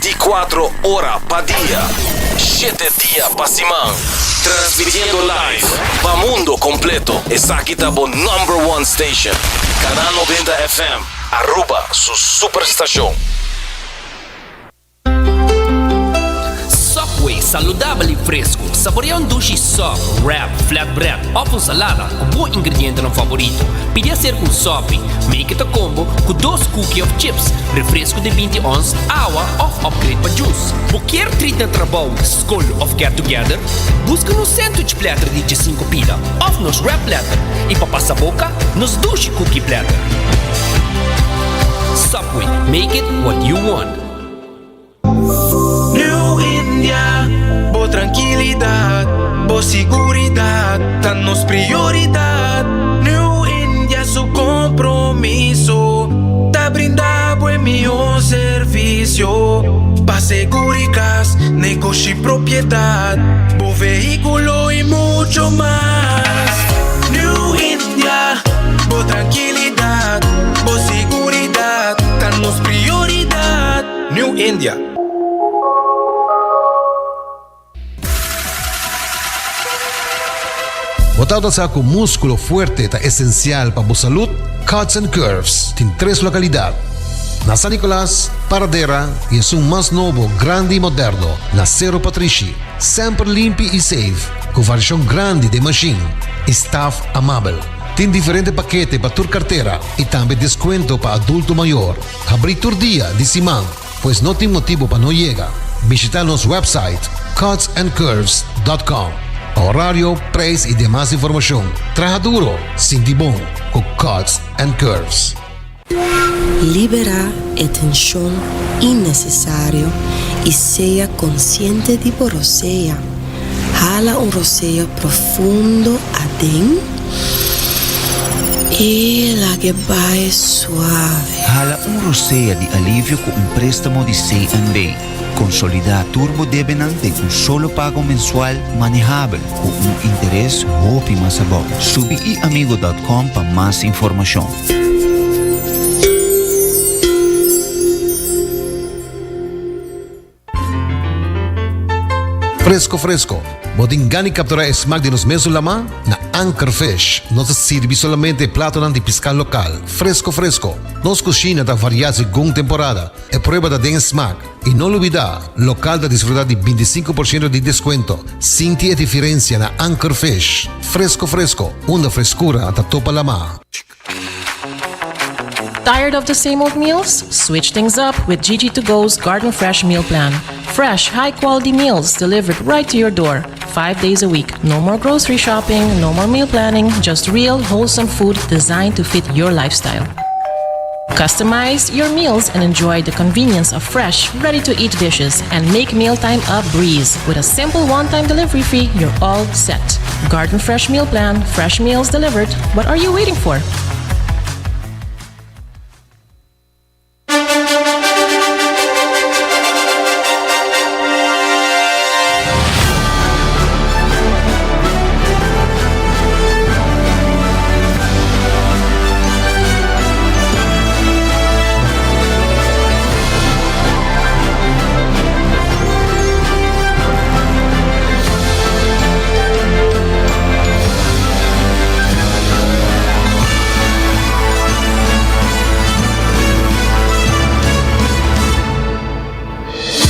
24 ora pa dia, shete dia pa siman. Transmitiendo live pa mundo completo. Esaki ta bo number one station. Canal 90 FM, Aruba su superstacion. Subway, saludabel y fresco. Saborea un dushi sub, wrap, flatbread of un salada cu bo ingredientenan favorito. Pidi acerca un sopi, make it a combo cu dos cookie of chips, refresco di binti ons, awa of upgrade pa juice. Bo kier treat na trabou, scol of get together? Busca nos sandwich platter di djesinco pida of nos wrap platter y pa pasa boca, nos dushi cookie platter. Subway, make it what you want. New India, bo trankilidat, bo siguridat ta nos prioridat. New India su kompromiso ta brinda bo e mihó servisio pa seguri kas, negoshi, propiedat, bo vehíkulo i mucho mas. New India, bo trankilidat, bo siguridat ta nos prioridat. New India. Bo tabata sa ku múskulo fuerte ta esensial pa bo salud? Cuts and Curves tin tres lokalidat, na San Nicolas, Paradera i esun mas nobo, grandi i moderno, na Sero Patrishi. Semper limpi i safe, ku variashon grandi den mashin i staf amabel. Tin diferente pakete pa tur kartera i tambe deskuento pa adulto mayor. Habrí tur dia di siman, pues no tin motibu pa no yega. Bishita nos website cutsandcurves dot com pa horario, prijs i demas informashon. Traha duro, sinti bon ku Cuts and Curves. Liberá e tenshon innesesario i sea konsiente di bo rosea. Hala un rosea profundo aden i lag'e bai suave. Hala un rosea di alivio ku un préstamo di CNB. Konsolidá tur bo debenan den un solo pago mensual manehabel ku un interes hopi mas abou. Subi iamigo dòt kòm pa mas informashon. Fresco fresco, bo tin gana di captura e smaak di nos mesun lama? Na Anchor Fish nos ta sirbi solamente e platonan di pisca local, fresco fresco. Nos cushina ta varia segun temporada, e prueba ta den e smaak. Y no lubida, local ta disfruta di binticinco por ciento di descuento. Sinti e diferencia na Anchor Fish. Fresco fresco, unda frescura ta topa lama. Tired of the same old meals? Switch things up with Gigi To Go's Garden Fresh Meal Plan. Fresh, high quality meals delivered right to your door, five days a week. No more grocery shopping, no more meal planning, just real, wholesome food designed to fit your lifestyle. Customize your meals and enjoy the convenience of fresh, ready to eat dishes and make mealtime a breeze. With a simple one time delivery fee, you're all set. Garden Fresh Meal Plan, fresh meals delivered. What are you waiting for?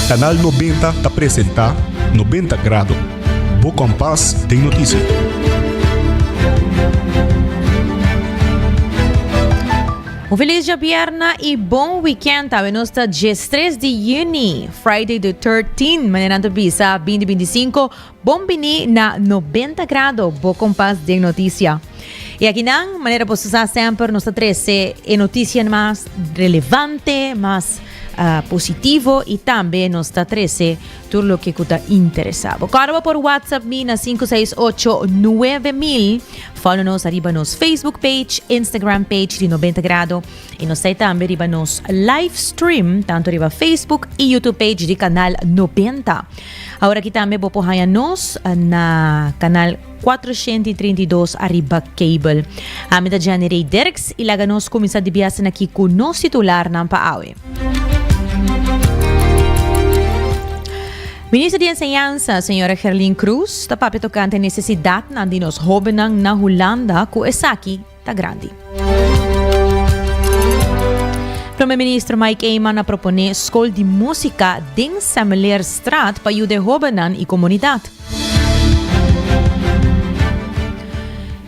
Canal 90 ta presenta 90 Grado, bo kompas den notisia. Un feliz djabierna y bon weekend. Awe nos ta 13 di juni, Friday the 13, manera nan ta bisa, 2025. Bon bini na 90 Grado, bo kompas den noticia. Y aki nan, manera boso sa semper, nos ta trece e noticia mas relevante, mas uh, positivo y tambe nos ta trece tur loke ku ta interesa bo. Kòrda bo por WhatsApp mi na 568 9000. Follow nos ariba nos Facebook page, Instagram page di 90 Grado y nos ta tambe riba nos live stream tanto riba Facebook y YouTube page di Canal 90. Awor aki tambe bo por haña nos na Canal 432 ariba cable. Ami ta Jenny Ray Dirks y laga nos kuminsá di biasen aki ku nos titularnan pa awe. Minister di Enseñansa, señora Gerlien Croes, ta papia tocante necesidadnan di nos hobennan na Hulanda cu esaki ta grandi. Prome Minister Mike Eman a propone skol di musica den Semeleerstraat pa yuda e hobennan y comunidad.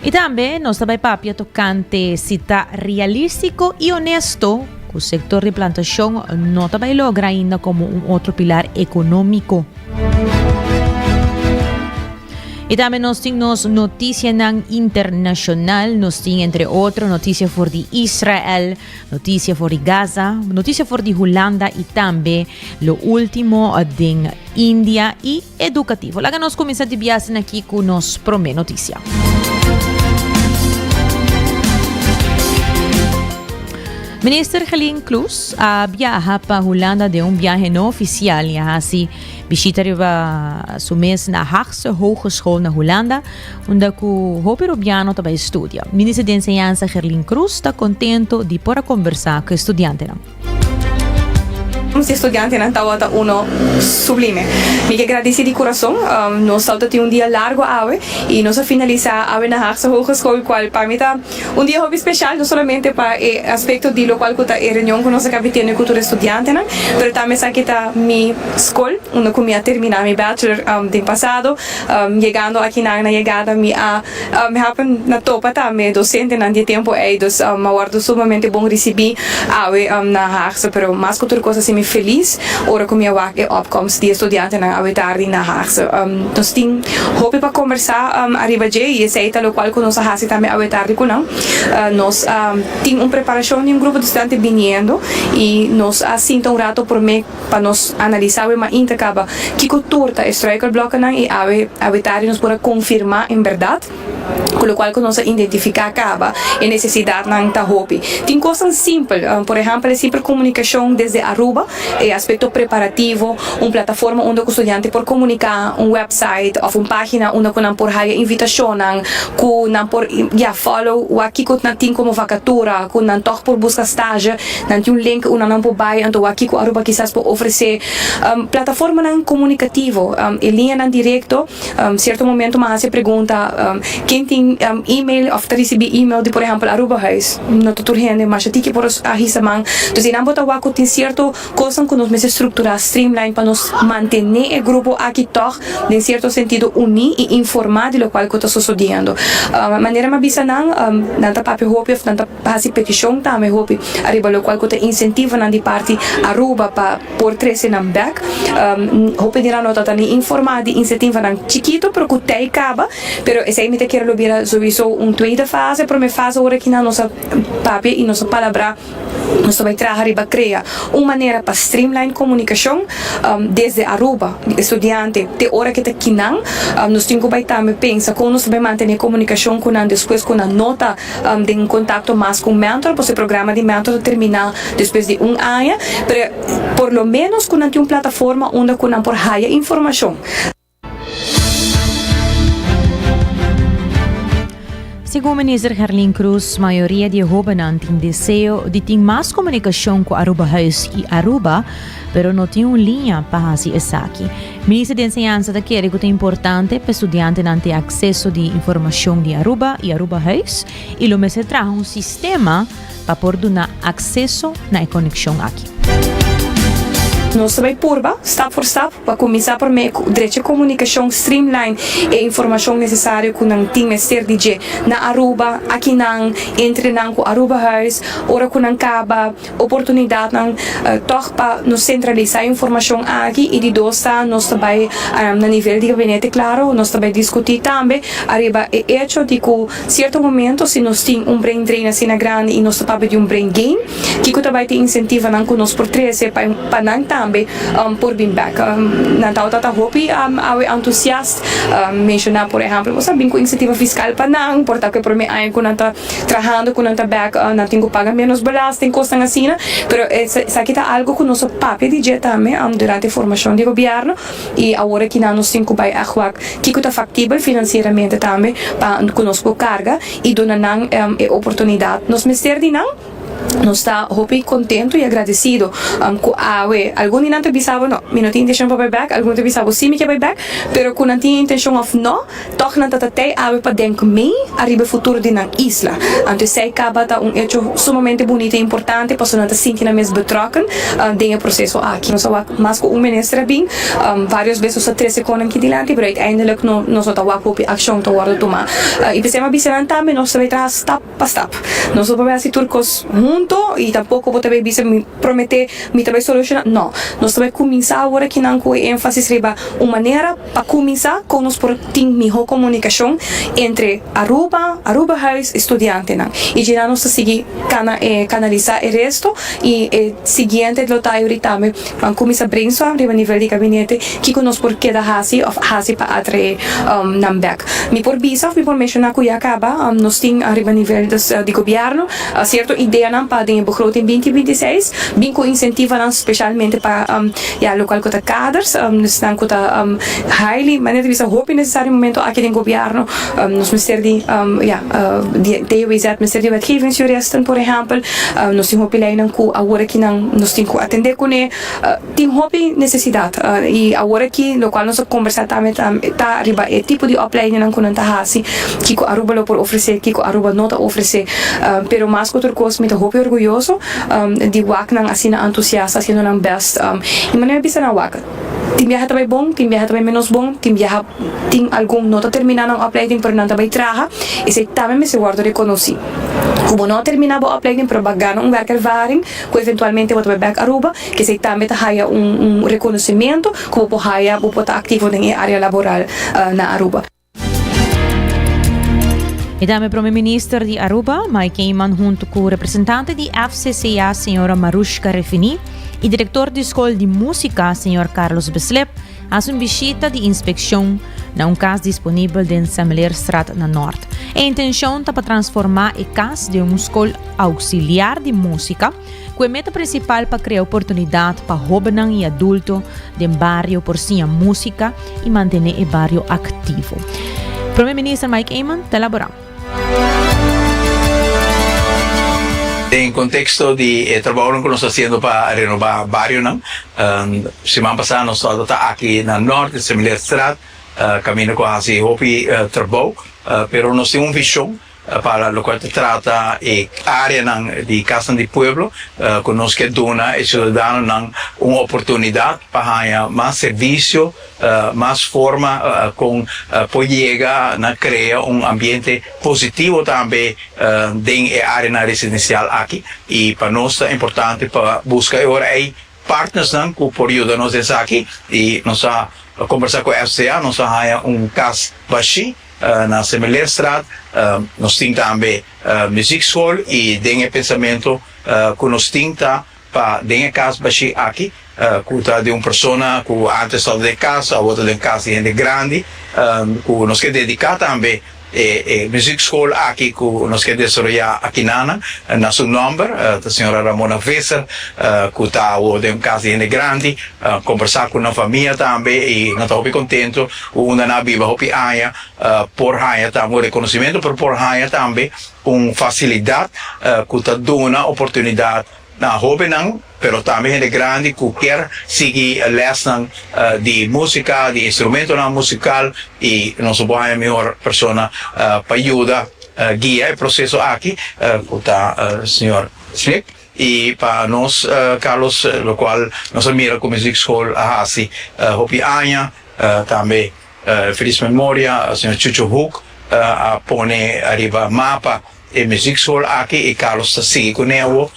Y tambe nos ta bay papia tocante si ta realistico y honesto cu sector di plantacion no ta bay logra ainda como un otro pilar economico. Y tambe nos tin nos noticianan internacional, nos tin entre otro noticia for di Israel, noticia for di Gaza, noticia for di Hulanda y tambe lo ultimo den India y educativo. Laga nos cuminsa di biasen aki cu nos prome noticia. Minister Gelien Kloes a viaja pa Hulanda den un viaje no oficial y a hasi bishita riba su mes na Haagse Hogeschool na Hulanda, unda cu hopi Rubiano ta bay studia. Minister di Enseñansa Gerlien Croes ta contento di por a conversa cu e studiantenan. Si estudiantenan tabata uno sublime. Mi ke gradisi di kurason. Nos tabata tin un dia largo awe i nos a finalisá awe na Haagse Hogeschool kual pa mi ta un dia hopi speshal no solamente pa e aspekto di lokual ku ta e reunion ku nos a kabi tene ku tur estudiantenan pero tambe esaki ta mi skol unda ku mi a terminá mi bachelor den pasado. Yegando akinan na yegada mi a Mi happen na topa tambe docentenan di e tempo ey, dus mi a wordo sumamente bon ricibi awe na Haagse, pero mas cu tur cos a sinti mi feliz ora cu mi a wak e opkomst di e studiantenan awe tardi na Haagse. Nos tin hopi pa combersa ariba dje y esey ta locual cu nos a haci tambe awe tardi cu nan. Nos tin un preparacion di un grupo di studiante biniendo y nos a sinta un rato prome Pa nos analisá awe mainta kaba kiko tur ta e struikelblokkenan i awe awe tardi nos por a konfirmá en bèrdat ku lokual ku nos a identifiká kaba e nesesidatnan ta hopi. Tin kosnan simpel, por ehèmpel e simpel komunikashon desde Aruba, e aspekto preparativo, un plataforma unda ku studiante por komuniká, un wèpsait òf un página unda ku nan por haya invitashonnan, ku nan por ya follow wak kiko nan tin komo vakatura, ku nan tòg por buska stage. Nan tin un link unda nan por bai anto wak kiko Aruba kisas por ofresé. Plataformanan komunikativo, e liñanan direkto, sierto momento mi a hasi e pregunta, ken tin email òf ta risibí email di por ehèmpel Arubahuis? No ta tur hende, masha tiki por a hisa man. Entonces einan bo ta wak ku tin sierto kosnan ku nos mester strukturá, streamline, pa nos mantené e grupo aki tòg den sierto sentido uní i informá di lokual ku ta sosodiendo. Manera mi a bisa nan, nan ta papia hopi òf nan ta. Pa hasi petishon tambe hopi ariba lokual ku ta insentivonan di parti Aruba pa por trese nan bek. Hopi di nan no ta ta ni informá di insentivonan chikito pero ku tei kaba. Pero esei mi ta kere lo bira souiso un tweede fase. Prome fase ora ki nan nos a papia i nos a palabrá nos ta bai traha riba krea un manera pa streamline komunikashon desde Aruba di estudiante te ora ke ta kinan. Nos tin ku bai tambe pensa kon nos ta bai mantené komunikashon ku nan despues ku nan no ta den contacto mas cu mentor, pasobra e programa di mentor ta termina despues di un aña, pero por lo menos cu nan tin un plataforma unda cu nan por haya informacion. Segun Minister Gerlin Croes, mayoria di e hobennan tin deseo di tin mas comunicacion cu Arubahuis y Aruba, pero no tin un liña pa haci esaki. Minister di Enseñansa ta kere ku ta importante pa estudiantenan tin akseso di informashon di Aruba i Arubahuis i lo mester traha un sistema pa por duna akseso na e konekshon aki. Nos ta bai purba, stap for stap, pa kuminsá promé ku drecha komunikashon, streamline e informashon nesesario ku nan tin mester di dje na Aruba, akinan, entre nan ku Arubahuis, ora ku nan kaba. Oportunidatnan tòg pa nos sentralisá e informashon aki i di dos ta nos ta bai na nivel di gabinete klaro nos ta bai diskutí tambe ariba e echo di ku sierto momento si nos tin un brain drain asina grandi i nos ta papia di un brain gain kiko ta bai ta insentivanan ku nos por trese pa pa nan tambe por bin bèk. Nan tabata ta hopi awe antusiast menshoná por ehèmpel bo sa bin ku insentiva fiskal pa nan por ta ku e promé aña ku nan ta Trahando ku nan ta bek, nan tin ku paga menos belasting, kosnan asina. Pero esaki ta algu ku nos a papia di dje tambe durante e formashon di gobièrnu i awor aki nan nos tin ku bai ègt wak kiko ta faktibel finansieramente tambe pa ku nos por karga i duna nan e oportunidat. Nos mester di nan. Nos ta hopi contento y agradecido cu awe algun di nan ta bisa bo no, mi no tin intencion pa bay bek, algun ta bisa bo si mi ke bay bek, pero cu nan tin intencion of no, tog nan ta ta tey awe pa denk mee ariba e futuro di nan isla. Anto esey caba ta un hecho sumamente bunito y importante pasobra nan ta sinti nan mes betrokken den e proceso aki. Nos a wak mas cu un minister a bin, varios bes nos a trece con nan aki dilanti, pero uiteindelijk no nos no ta wak hopi accion ta wordo tuma. Y p'esey mi a bisa nan tambe nos ta bay traha stap. Pa stap. Nos no por bay haci tur cos hunto y tampoco bo ta bay bisa mi promete mi ta bay soluciona. No. Nos ta bay cuminsa awor akinan cu e enfasis riba un manera pa cuminsa con nos por tin miho comunicacion entre Aruba, Arubahuis y studiantenan. Y djina nos ta sigui cana canalisa e resto y e siguiente lo ta ayuri tambe Ban cuminsa brainstorm riba nivel di gabinete kico nos por keda haci of haci pa atrae nan bek. Mi por bisa of mi por menciona cu ya caba nos tin riba nivel di gobierno cierto ideanan pa den e begroting binti 26 bin cu incentivanan specialmente pa ya locual cu ta kaders, esnan cu ta highly manera di bisa hopi necesario momento aki den gobierno nos mester di ya di DWZ mester di wetgevingsjuristen por ehempel. Nos tin hopi leinan ku awor aki nan nos tin ku atendé kuné. Tin hopi nesesidat i awor aki lokual nos a kombersá tambe ta riba e tipo di opleidingnan ku nan ta hasi, kiko Aruba lo por ofresé, kiko Aruba no ta ofresé. Pero mas ku tur kos mi ta hopi orguyoso di wak nan asina antusiasta hasiendo nan bèst. I manera mi bisa nan wak, tin biaha ta bai bon, tin biaha ta bai ménos bon, tin biaha tin algun no ta terminá nan opleiding pero nan ta bai traha, esei tambe mester wòrdu rekonosí. Ku bo no a terminá bo opleiding pero bo a gana un werkervaring ku eventualmente bo ta bai bèk Aruba, kesei tambe ta haya un un rekonosementu ku bo por haya bo por ta aktivo den e área laboral na Aruba. E tambe Prome Minister di Aruba, Mike Eman hunto cu representante di FCCA, señora Marushka Refini, y director di School di Musica, señor Carlos Beslep, haci un bishita di inspeccion na un cas disponibel den Semeleerstraat na Noord. E intencion ta pa transforma e cas den un school auxiliar di musica, cu e meta principal pa crea oportunidad pa hobennan y adulto den bario por siña musica y mantene e bario activo. Prome Minister Mike Eman ta elabora. Den contexto di e trabounan cu nos ta haciendo pa renoba barionan, siman pasa nos tabata aki na Noord, den Semeleerstraat, caminda cu a haci hopi trabou, pero nos tin un vision Pa lokual ta trata e áreanan di kasnan di pueblo ku nos ke duna e siudadanonan un oportunidat pa haña mas servisio, mas forma kon por yega na krea un ambiente positivo tambe den e áreanan residensial aki. I pa nos ta importante pa buska e ora ei partnersnan ku por yuda nos den esaki i nos a kombersá ku FCA, nos a haña un kas bashí. Na Semeleerstraat nos tin tambe muziekschool y den e pensamento cu nos tin ta pa den e cas bashi aki cu ta di un persona cu antes tabata den cas awor ta den cas di hende grandi cu nos ke dedica tambe e muziekschool aki cu nos ke desaroya akinana na su nomber ta señora Ramona Visser cu ta awor den cas di hende grandi combersa cu nan famia tambe y nan ta hopi contento Ku unda nan a biba hopi aña por haña tambe un rekonosementu, pero por haña tambe un fasilidat ku ta duna oportunidat na hóbennan, pero tambe hende grandi ku kier sigui lèsnan di músika, di instrumentonan musikal i nos no por haña mihor persona pa yuda guia e proseso aki ku ta señor Smith. I pa nos Carlos lokual nos a mira ku Muziekschool a hasi hopi aña. Tambe feliz memoria señor Chucho Hoek a pone ariba mapa e muziekschool aki y Carlos ta sigui cu newo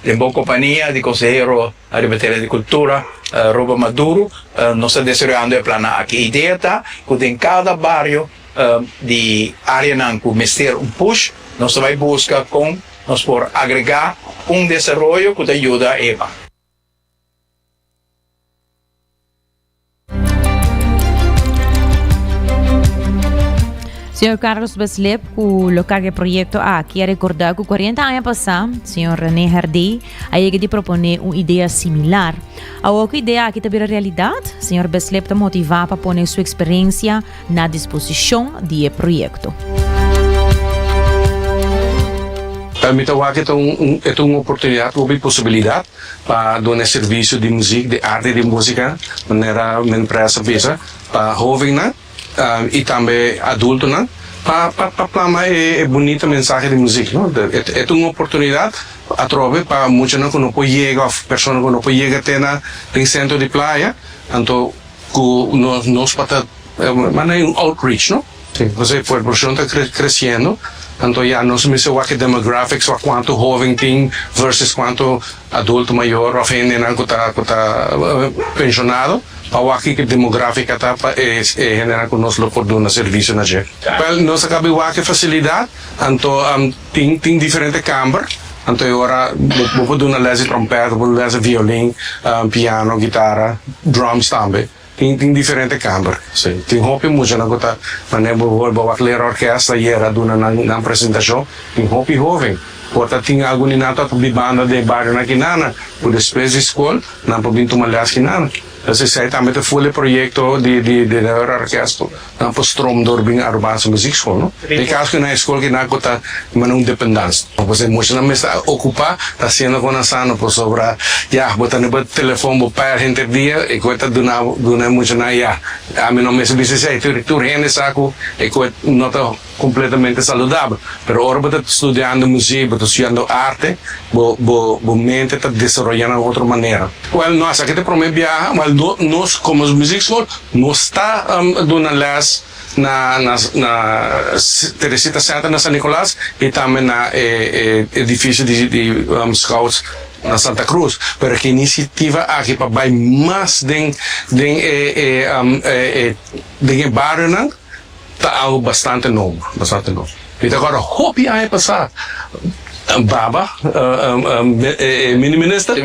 den bon compania di consehero ariba tera di cultura Robert Maduro nos ta desaroyando e plannan aki. Idea ta cu den cada bario di areanan cu mester un push nos ta bay busca con nos por agrega un desaroyo cu ta yuda e. Señor Carlos Beslep, ku lo karga e proyekto aki, a rekordá ku 40 aña pasá, señor René Herdé a yega di proponé un idea similar. Awor ku idea aki ta bira realidat, señor Beslep ta motivá pa pone su eksperensia na disposishon di e proyekto. Mi ta wak e ta un e ta un oportunidat hopi posibilidat pa duna e servisio di muzik, di arte di musika, manera men pres a bisa, pa hovennan i tambe adultonan pa pa pa plama e bunita mensahe di muzik, no. E ta un oportunidat atrobe pa muchanan ku no por yega òf persona ku no por yega te na den sentro di playa, anto ku nos nos por ta manera un outreach, no. Sí, pasobra e puerblacion ta creciendo, anto ya nos mester wak e demographics, wak cuanto hoven tin versus cuanto adulto mayor of hendenan cu ta cu ta pensionado, pa wak kico e demografica ta pa e hendenan cu nos lo por duna servicio na dje. Wel, nos a caba di wak e facilidad, anto tin tin diferente camber, anto e ora bo por duna les di trompet, bo por duna les di violin, piano, guitara, drums tambe. Tin tin diferente kamber, sí. Tin hopi muchanan ku ta manera bo hoor bo wak lera orkesta ayer a duna nan nan presentashon. Tin hopi hoven. Por ta tin algun di nan ta bibanda den e barionan kinana ku despues di skol nan por bin tuma les kinana. Entonces esei tambe ta full e proyekto di di di Lera Orkest ku nan por stroom door bin Arubaanse Muziekschool, no. Den kaso ku nan e skol kinan ku ta manera un dependans. Pues e muchanan mester a ocupa ta haciendo con nan sano pasobra ya bo ta riba telefon bo pèr henter dia e koe ta duna duna e muchanan ya ami no mester bisa esei tur tur hende sa cu e koe no ta completamente saludabel pero ora bo ta studiando muziek bo ta studiando arte bo bo bo mente ta desaroya na otro manera. Wel no esaki ta e prome biaha wel no nos como muziekschool nos ta duna les. Na na na Teresita Center na San Nicolas y tambe na e e edificio di di Scouts na Santa Cruz. Pero ki iniciativa aki pa bay mas den den e e e den e barionan ta algo bastante nobo, bastante nobo. Mi ta acorda hopi aña pasa Baba e mini minister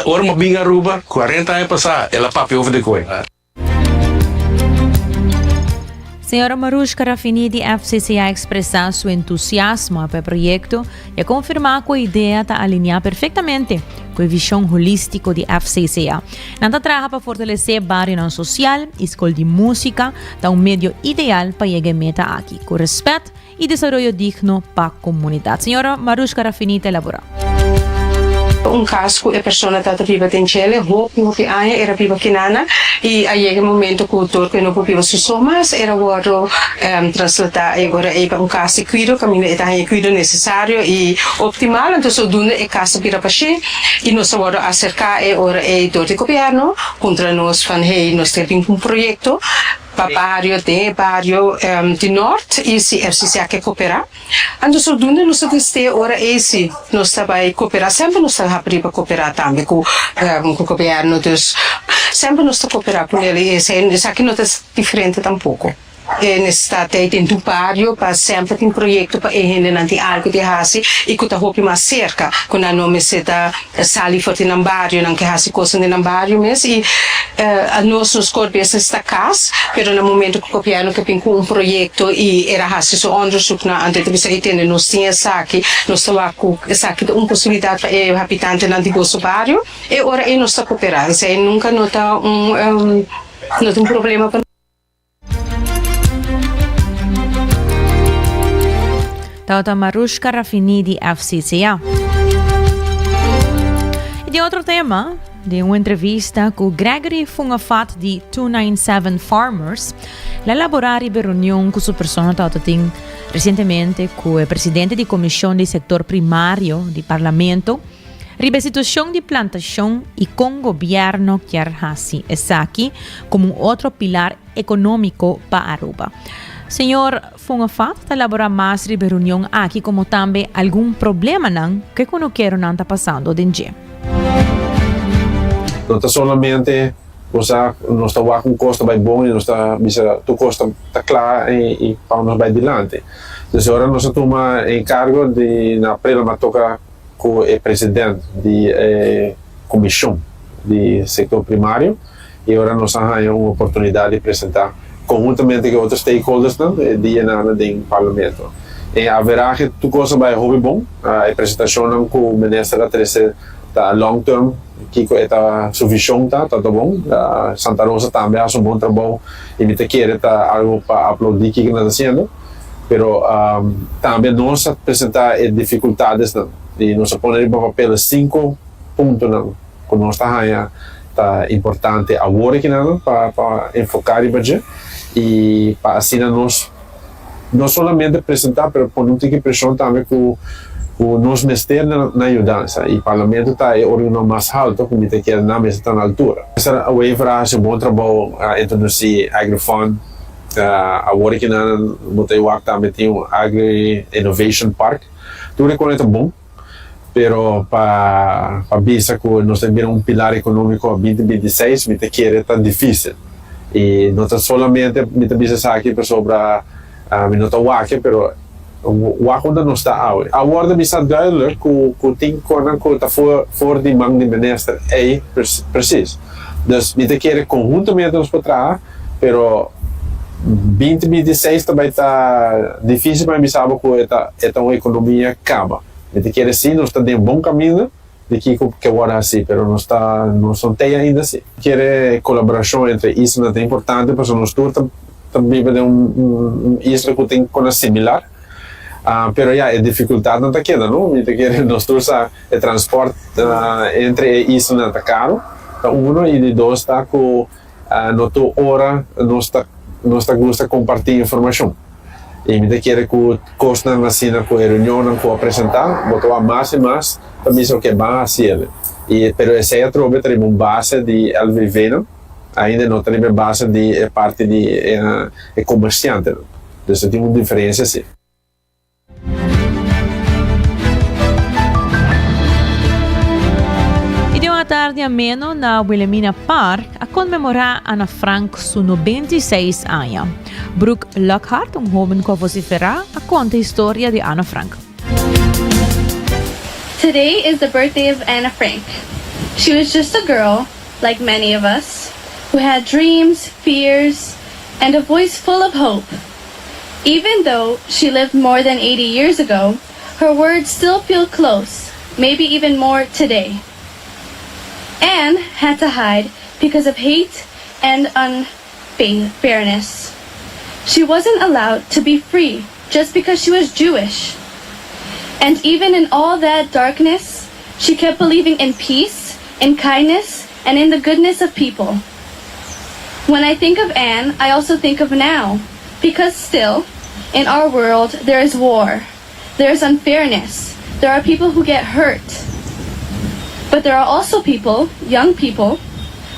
ora mi a bin Aruba cuarenta aña pasa el a papia over di koe. Señora Marushka Rafini di FCC a expresa su entusiasmo pa e proyecto y a confirma cu e idea ta alinea perfectamente cu e vision holistico di FCCA. Nan ta traha pa fortalece barionan social y scol di musica ta un medio ideal pa yega e meta aki, cu respet y desaroyo digno pa comunidad. Señora Marushka Rafini ta elabora. Un cas cu e persona ta ta biba den djele hopi hopi aña era biba kinana y a yega e momento cu dor cu e no por biba su so mas era wordo traslada e ora ey pa un cas di cuido caminda e ta haña e cuido necesario y optimal entonces zodoende e cas ta bira pashi y nos a wordo acerca e ora ey dor di gobierno puntra nos van hey nos ta bin cu un proyecto Pa bario den e bario di Nort y si FCCA ke coopera. Anto zodoende nos ta diste ora ey si nos ta bay coopera semper nos ta habri pa coopera tambe cu cu gobierno dus semper nos ta coopera cu nel y esey esaki no ta diferente tampoco. E necesidad ey den tur bario pa semper tin proyecto pa e hendenan tin algo di haci y cu ta hopi mas cerca cu nan no mester ta Sali for di nan bario, nan ke hasi kosnan den nan bario mes i nos nos core business ta kas, pero na momento ku gobièrnu ke bin ku un proyekto i era hasi su onderzoeknan anto e ta bisa e tende nos tin esaki, nos ta wak ku esaki ta un posibilidat pa e habitantenan di boso bario, e ora ei nos ta koperá. Esei nunka no ta un no ta un problema pa. Tabata Marushka Rafini di FCCA. Y di otro tema, di un entrevista cu Gregory Fungafat di 297 Farmers, la elabora riba e reunion cu su persona tabata tin recientemente cu e presidente di Comision di Sector Primario di Parlamento, Riba e situacion di plantacion y con gobierno kier haci esaki como un otro pilar economico pa Aruba. Señor Fungafat ta elabora mas riba e reunion aki como tambe algun problemanan cu e cunukeronan ta pasando den dje. No ta solamente nos ta nos ta wak un kos ta bai bon i nos ta bisa tur kos ta ta kla i pa nos bai dilanti. Entonces ora nos a tuma enkargo di na april a toka ku e president di e komishon di sektor primario i ora nos a haña un oportunidat di presentá konhuntamente ku e otro stakeholdersnan e dianan den parlamento. En averahe tur kos a bai hopi bon. E presentashonnan ku minister a trese ta long term kiko e ta su vishon ta, ta ta bon. Santa Rosa tambe a hasi un bon trabou i mi ta kere ta algu pa aplaudí kiko nan ta hasiendo. Pero tambe nos a presenta e dificultadesnan y nos a pone riba papel e cinco puntonan cu nos ta haya ta importante awor akinan pa pa enfoca riba dje y pa asina nos no solamente presenta pero pone un tiki presion tambe cu cu nos mester na yudansa y Parlamento ta e organo mas halto cu mi ta kere nan mester ta na altura. Minister Wever a haci un bon trabou a introduci Agrifund. Awor ki nan bo ta wak tambe tin un Agri Innovation Park. Tur e kone ta bon, pero pa pa bisa ku nos ta bira un pilar ekonómiko a binti 26 mi ta kere ta difísil. I no ta solamente mi ta bisa esaki pasobra mi no ta wak e, pero wak unda nos ta awe. Awor ta bisa duidelijk ku ku tin konan ku ta for for di man di minister ei precies. Dus mi ta kere konhuntamente nos por traha. Pero binti 26 ta bai ta difícil pa mi bisa bo ku e ta e ta un ekonomia kaba. Mi ta kere si nos ta den bon kaminda di kiko ke wòrdu hasi pero nos ta nos no tei ainda si. Kere kolaborashon entre islanan ta importante pasobra nos tur ta ta biba den un un isla ku tin kona similar. Pero ya e difikultatnan ta keda no. Mi ta kere nos tur sa e transpòrt entre e islanan ta karu ta uno i di dos ta ku No tur ora nos ta nos ta gusta kompartí informashon. I mi ta kere ku kosnan asina ku e reunionnan ku a presentá, bo ta wak mas i mas ta bisa oke ban hasi el. I pero esei atrobe ta riba un base di LVV-nan, ainda no ta riba e base di e parti di e komersiantenan. Dus ta tin un diferensia si. Y den un atardi ameno na Wilhelmina Park a conmemora Ana Frank su 96 aña. Brooke Lockhart, un hoben cu a vocifera, a conta historia di Ana Frank. Today is the birthday of Anna Frank. She was just a girl, like many of us, who had dreams, fears, and a voice full of hope. Even though she lived more than 80 years ago, her words still feel close, maybe even more today. Anne had to hide because of hate and unfairness. She wasn't allowed to be free just because she was Jewish. And even in all that darkness, she kept believing in peace, in kindness, and in the goodness of people. When I think of Anne, I also think of now. Because still, in our world, there is war. There is unfairness. There are people who get hurt. But there are also people, young people,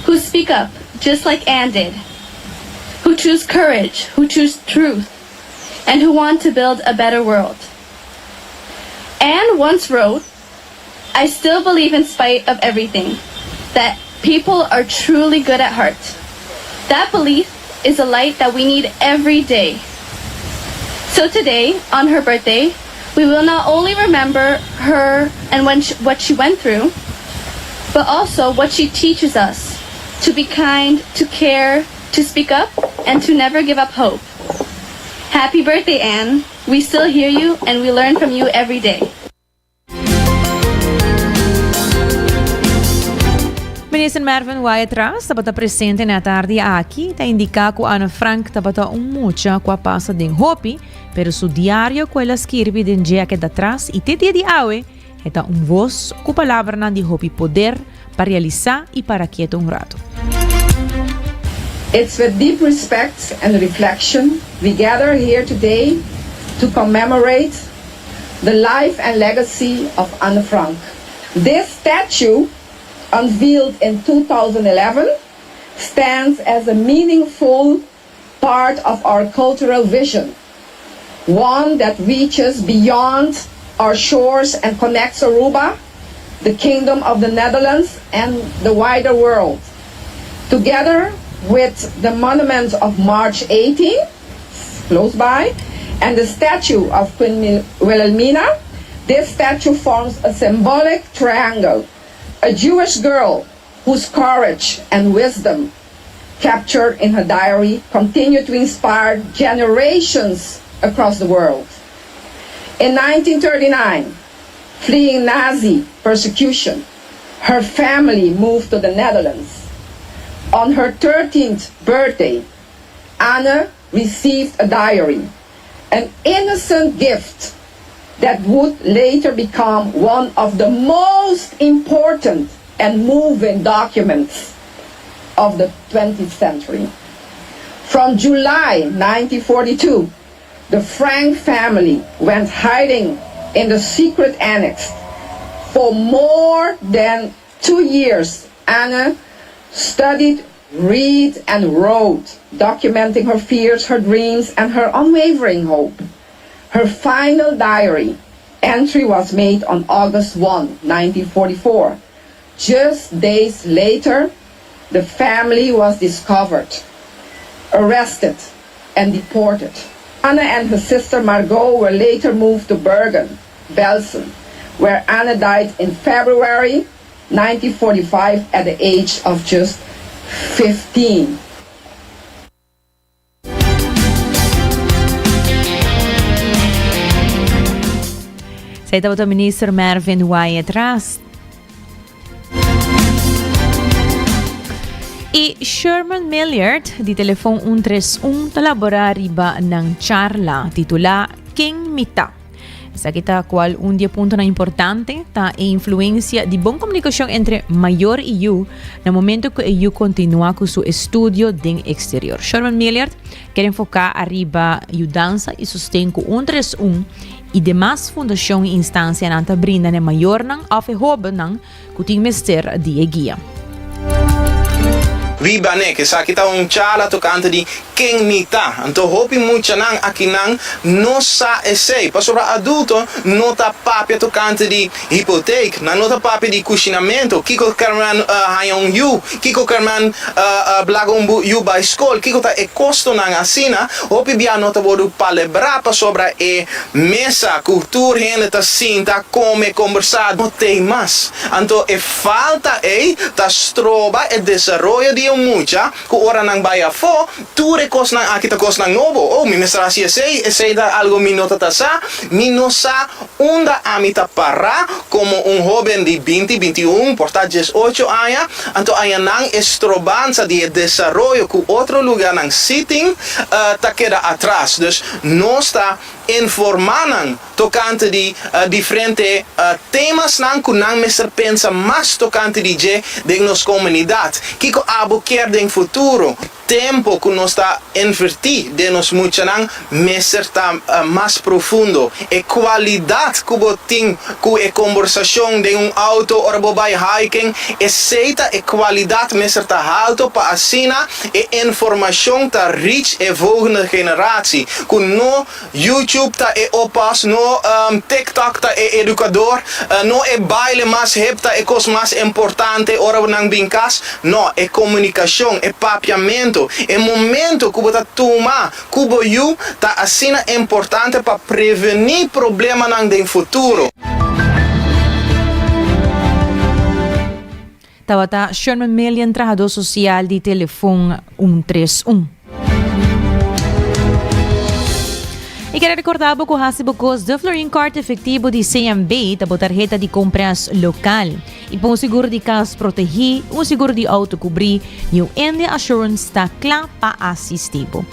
who speak up, just like Anne did. Who choose courage, who choose truth, and who want to build a better world. Anne once wrote, I still believe in spite of everything, that people are truly good at heart. That belief is a light that we need every day. So today, on her birthday, we will not only remember her and when she, what she went through, but also what she teaches us to be kind, to care, to speak up, and to never give up hope. Happy birthday, Anne. We still hear you and we learn from you every day. Minister Mervin Wyatt-Ras tabata presente na tardi aki ta indica cu Anne Frank tabata un mucha cu a pasa den hopi, pero su diario cu el a skirbi den dje a keda tras y te dia di awe e ta un voz cu palabranan di hopi poder pa realisa y para kieto un rato. It's with deep respect and reflection we gather here today to commemorate the life and legacy of Anne Frank. This statue, unveiled in 2011, stands as a meaningful part of our cultural vision, one that reaches beyond our shores and connects Aruba, the Kingdom of the Netherlands, and the wider world. Together with the monument of March 18, close by, and the statue of Queen Wilhelmina, this statue forms a symbolic triangle. A Jewish girl whose courage and wisdom captured in her diary continue to inspire generations across the world. In 1939, fleeing Nazi persecution, her family moved to the Netherlands. On her 13th birthday, Anne received a diary. An innocent gift that would later become one of the most important and moving documents of the 20th century. From July 1942, the Frank family went hiding in the secret annex. For more than two years, Anna studied, read, and wrote, documenting her fears, her dreams, and her unwavering hope. Her final diary entry was made on August 1, 1944. Just days later, the family was discovered, arrested, and deported. Anna and her sister Margot were later moved to Bergen, Belsen, where Anna died in February 1945 at the age of just 15. Esey tabata Minister Mervin Wyatt Ras. Y Sherman Milliard di Telefon 131 ta labora riba nan charla titula Ken mi ta? Esaki ta cual un di e puntonan importante ta e influencia di bon comunicacion entre mayor y yu na momento cu e yu continua cu su estudio den exterior. Sherman Milliard kier enfoca ariba yudansa y sosten cu 131 y demas fundacion y instancianan ta brinda na e mayornan of e hobennan cu tin mester di e guia. Riba nek, esaki ta un charla tocante di ken mi ta. Anto hopi muchanan akinan no sa esey, pasobra adulto no ta papia tocante di hipoteek, nan no ta papia di cushinamento, kico kerman haña un yu, kico kerman blaga un yu bay scol, kico ta e costonan asina, hopi bia no ta wordo palebra pasobra e mesa cu tur hende ta sinta, come, combersa, no tey mas. Anto e falta ei ta stroba e desaroyo di e mucha ku ora nan bai afó, tur e kosnan aki ta kosnan nobo. Oh, mi mester hasi esei, esei ta algo mi no ta ta sa. Mi no sa unda ami ta pará komo un hóben di binti, 21, por ta 18 aña. Anto añanan e strobansa di e desaroyo ku otro lugánan sí tin, ta keda atras. Dus nos ta informá nan tokante di diferente temasnan ku nan mester pensa mas tokante di dje den nos komunidat. Kiko abo kier den futuro? Tempo ku nos ta invertí den nos muchanan mester ta mas profundo. E kualidat ku bo tin ku e kombersashon den un outo ora bo bai hiking, esei ta e kualidat mester ta halto pa asina e informashon ta reach e volgende generatie ku no YouTube ta e oppas, no TikTok ta e educador, no e baile mas hip ta e cos mas importante ora nan bin cas, no, e comunicacion, e papiamento, e momento cu bo ta tuma cu bo yu ta asina importante pa preveni problemanan den futuro. Tabata Sherman Million, trahadó sosial di Telefon 131. I kere rekordá bo ku hasi bo kos de Florin Card efektivo di CMB ta bo tarheta di kompras lokal. I pa un seguro di kas protegí, un seguro di outo kubrí, New India Assurance ta kla pa asistí bo.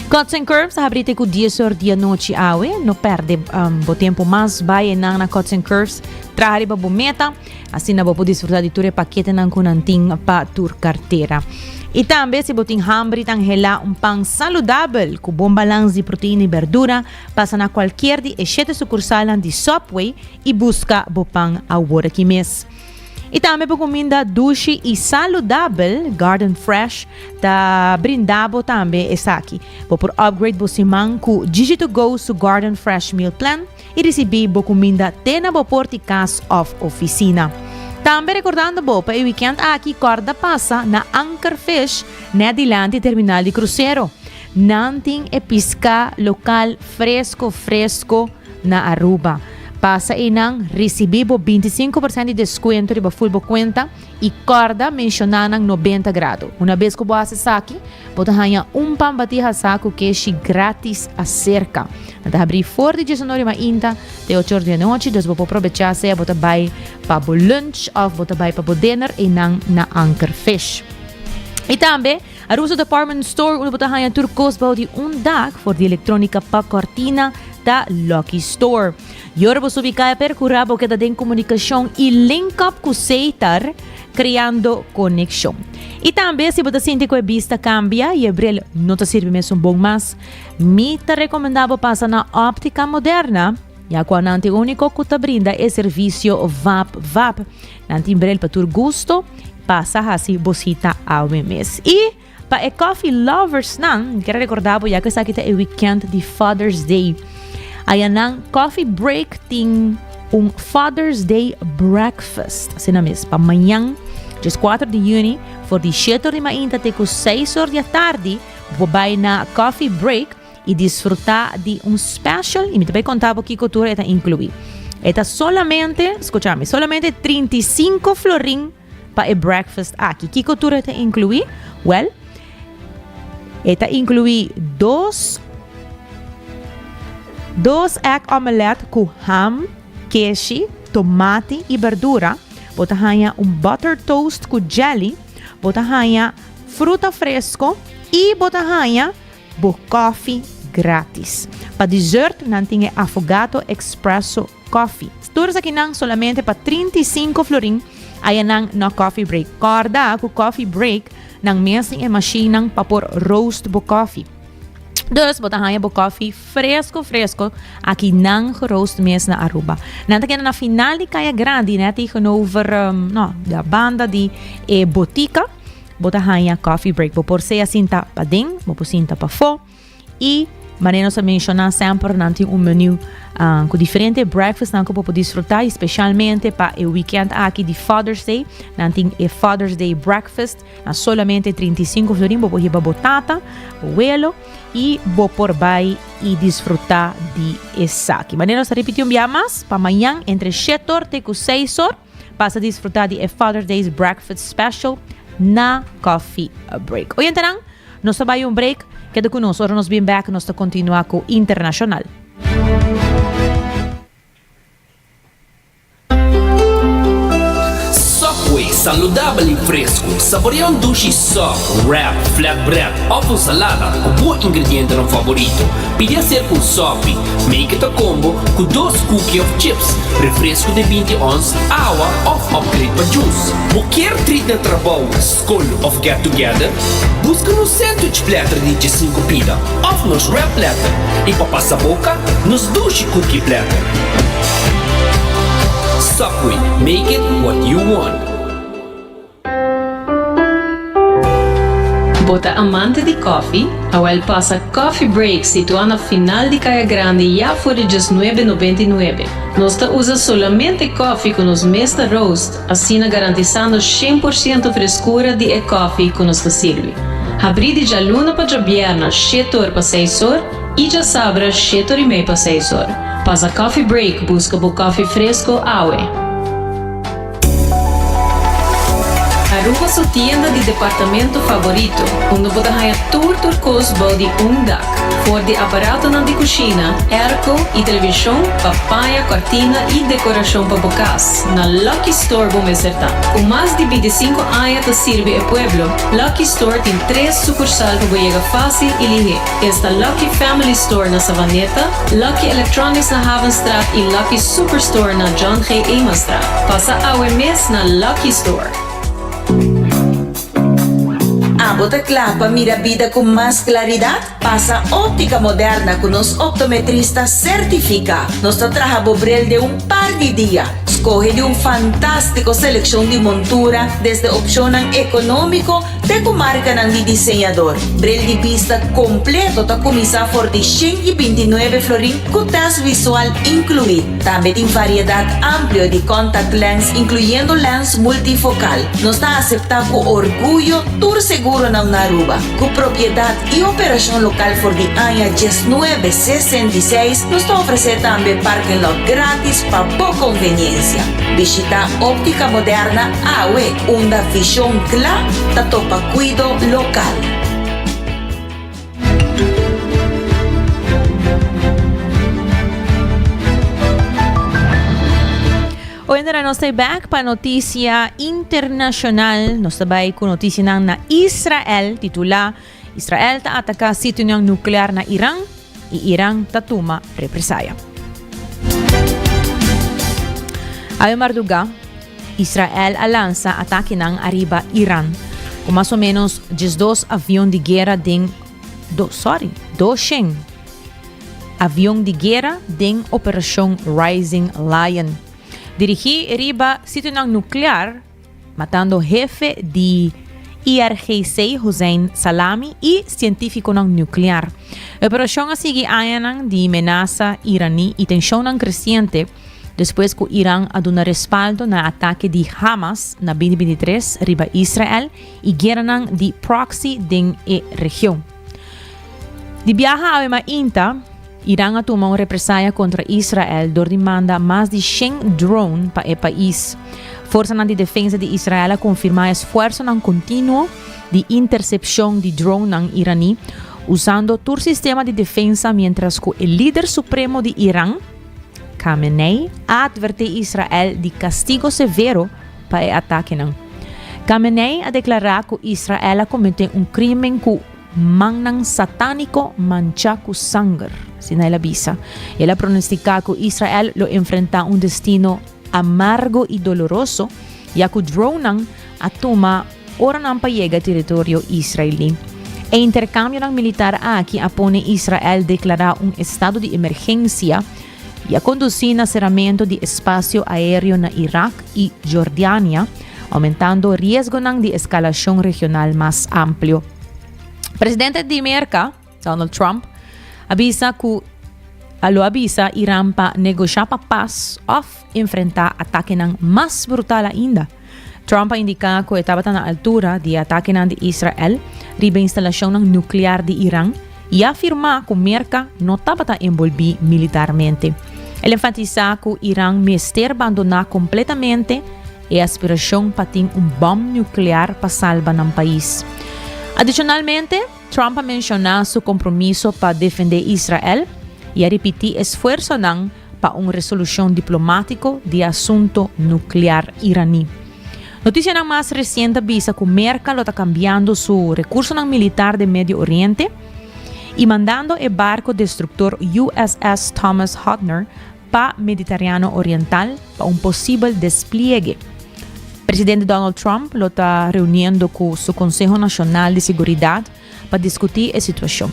Cuts and Curves ta habrí te ku dies or di anochi awe. No pèrdè bo tempu mas, bai einan na Cuts and Curves, traha riba bo meta. Asina bo por disfruta di tur e paketenan ku nan tin pa tur kartera. I tambe si bo tin hamber i ta anhelá un pan saludabel ku bon balans di proteina i berdura, pasa na kualkier di e shete sukursalnan di Subway i buska bo pan awor aki mes. I tambe bo kuminda dushi i saludabel, Garden Fresh ta brinda bo tambe esaki. Bo por upgrade bo siman ku Gigi To Go su Garden Fresh Meal Plan. i risibí bo kuminda te na bo por di kas òf ofisina. Tambe rekordando bo pa e wikènt aki kòrda pasa na Anker Fish nèt dilanti terminal di krusero. Nan tin e piská lokal fresko fresko na Aruba. Pasa einan, risibí bo 25% di deskuento riba ful bo kuenta i kòrda menshoná nan 90 grado. Una bes ku bo hasi esaki, Bo ta haña un pan batí hasá ku keshi grátis aserka. Nan ta habrí for di diesunor di mainta te ocho or di anochi, dus bo por probechá sea bo ta bai pa bo lunch òf bo ta bai pa bo dinner einan na Anker Fish. I tambe Aruba Department Store unda bo ta haña tur kos bou di un dak for di elektronika pa kortina ta Lucky Store. Y ora bo subi kaya percura bo keda den comunicacion y link up cu Seitar creando conexion. Y tambe si bo ta sinti cu e bista cambia y e bril no ta sirbi mesun bon mas, mi ta recomenda bo pasa na Optica Moderna ya cu nan ta e unico cu ta brinda e servicio vap vap. Nan tin bril pa tur gusto, pasa haci bo cita awe mes. Y pa e coffee lovers nan, mi kier a recorda bo ya cu esaki ta e weekend di Father's Day. Aya nan Coffee Break tin un Father's Day breakfast. Asina mes, pa mañan, djes 4 di juni, for di 7 or di mainta te cu 6 or di atardi, bo bay na Coffee Break y disfruta di un special y mi ta bay conta bo kico tur e ta inclui. E ta solamente, scucha mi, solamente 35 florin pa e breakfast aki. Kico tur e ta inclui? Well, e ta inclui dos dos egg omelet cu ham, keshi, tomati y berdura. Bo ta haya un butter toast cu jelly. Bo ta haya fruta fresco y bo ta haya Bo koffie gratis. Pa dessert nan tin e Affogato Expresso Coffee. Tur esakinan solamente pa 35 florin aya nan na Coffee Break. Corda cu Coffee Break nan mes tin e machinenan pa por roast bo koffie. Dus bo ta haña bo koffie fresco fresco aki nan geroast mes na Aruba. Nan ta keda na final di Kaya Grandi net tegenover um, no, da banda di e botica. Bo ta haña coffee break. Bo por sea sinta paden, bo por sinta pafó. I manera nos a menshoná semper nan tin un menu uh, ku diferente breakfast nan ku bo por disfrutá i spesialmente pa e weekend aki di Father's Day. Nan tin e Father's Day breakfast na solamente 35 florin. Bo por hiba bo tata, bo welo i bo por bai i disfrutá di esaki. Manera nos a repetí un bia mas, pa mañan entre 7 or te ku 6 or. Pasa disfruta di e Father's Day's Breakfast Special na Coffee Break. Oyentenan, nos ta bai un break. Keda ku nos. Ora nos bin bek, nos ta kontinua ku Internashonal. Subway, saludabel y fresco. Saborea un dushi sub, wrap, flatbread of un salada cu bo ingredientenan favorito. Pidi hacer cu un sopi. Make it a combo cu dos cookie of chips, refresco di 20 ons, awa of upgrade pa juice. Bo kier treat na trabou, skol of get together? Busca nos sandwich platter di 15 pida of nos wrap platter y pa pasa boca, nos dushi cookie platter. Subway, make it what you want. Bo ta amante di koffie? Awel pasa Coffee Break situá na final di Kaya Grandi ya for di diesnuebe nobenta i nuebe. Nos ta usa solamente koffie ku nos mes ta roast, asina garantisando shen por siento freskura di e koffie ku nos ta sirbi. Habrí di djaluna pa djabièrna shete or pa seis or i djasabra shete or i mei pa seis or. Pasa Coffee Break buska bo koffie fresko awe. Aruba su tienda di departamento favorito, unda bo ta haña tur tur kos bou di un dak. For di aparatonan di kushina, airco i televishon pa paña, kòrtina i dekorashon pa bo kas, na Lucky Store bo mester ta. Ku mas di 25 aña ta sirbi e pueblo, Lucky Store tin tres sukursal pa bo yega fásil i lihé. Esta Lucky Family Store na Savaneta, Lucky Electronics na Havenstraat y Lucky Superstore na John G. Emanstraat. Pasa awe mes na Lucky Store. Abo ta kla pa mira bida ku mas klaridat? Pasa Óptica Moderna ku nos optometrista sertifiká. Nos ta traha bo bril den un par di dia. Skohe di un fantástiko selekshon di montura, desde opshonnan ekonómiko Te ku markanan di diseñador. Bril di bista kompleto ta kuminsá for di 129 florin ku tèst visual inkluí. Tambe tin variedat amplio di contact lens inkluyendo lens multifokal. Nos ta aseptá ku orguyo tur seguronan na Aruba. Ku propiedat i operashon lokal for di aña 1966, nos ta ofresé tambe parking lot grátis pa bo konveniensia. Bishitá Óptica Moderna awe, unda vision kla ta topa kuido lokal. Luendera nos ta back pa noticia internacional. Nos ta bai cu noticianan na Israel, titula Israel ta ataca sitionan nuclear na Iran y Iran ta tuma represaya. Awe marduga, Israel a lansa atakenan ariba Iran cu mas o menos 12 avion di guera den do, sorry, 200 avion di guera den Operacion Rising Lion dirigi riba sitionan nuclear matando hefe di IRGC Hossein Salami y cientificonan nuclear. E operacion a sigui añanan di menasa iraní y tensionnan creciente despues cu Iran a duna respaldo na atake di Hamas na 2023 riba Israel y gueranan di proxy den e region. Di biaha awe mainta, Iran a tuma un represaya kontra Israel dor di manda mas di shen drone pa e pais. Forsanan di defensa di Israel a konfirmá esfuersonan kontinuo di intersepshon di dronenan iraní usando tur sistema di defensa miéntras ku e lider supremo di Iran, Khamenei, a atvertí Israel di kastigo severo pa e atakenan. Khamenei a deklará ku Israel a kometé un krímen ku mannan satániko manchá ku sanger, asina el a bisa. El a pronostiká ku Israel lo enfrentá un destino amargo i doloroso, ya ku dronenan a tuma oranan pa yega teritorio israelí. E interkambionan militar aki a pone Israel deklará un estado di emergensia i a kondusí na seramentu di espasio aéreo na Irak i Jordania, aumentando riesgonan di eskalashon regional mas amplio. Presidente di Merka, Donald Trump, a bisa ku a lo a bisa Iran pa negoshá pa pas òf enfrentá atakenan mas brutal ainda. Trump a indiká ku e tabata na altura di e atakenan di Israel riba instalashonnan nuklear di Iran i a afirmá ku Merka no tabata enbolbí militarmente. El enfatisá ku Iran mester bandoná kompletamente e aspirashon pa tin un bòm nuklear pa salba nan pais. Adishonalmente, Trump a menshoná su kompromiso pa defendé Israel i a ripití esfuersonan pa un resolushon diplomátiko di e asunto nuklear iraní. Notisianan mas resien ta bisa ku Merka lo ta kambiando su rekursonan militar den Medio Oriente i mandando e barko destruktor USS Thomas Hudner pa Mediterano Oriental pa un posibel despliegue. Presidente Donald Trump lo ta reuniendo ku su Konseho Nashonal di Siguridat pa diskutí e situashon.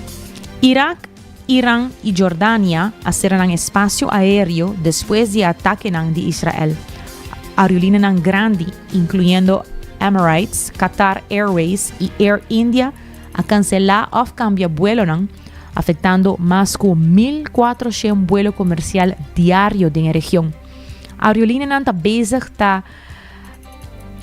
Irak, Iran i Jordania a sera nan espasio aéreo despues di e atakenan di Israel. Aerolíneanan grandi, inkluyendo Emirates, Qatar Airways i Air India, a kanselá òf kambia buelonan, afektando mas ku 1400 buelo komersial diario den e region. Aerolíneanan ta bezig ta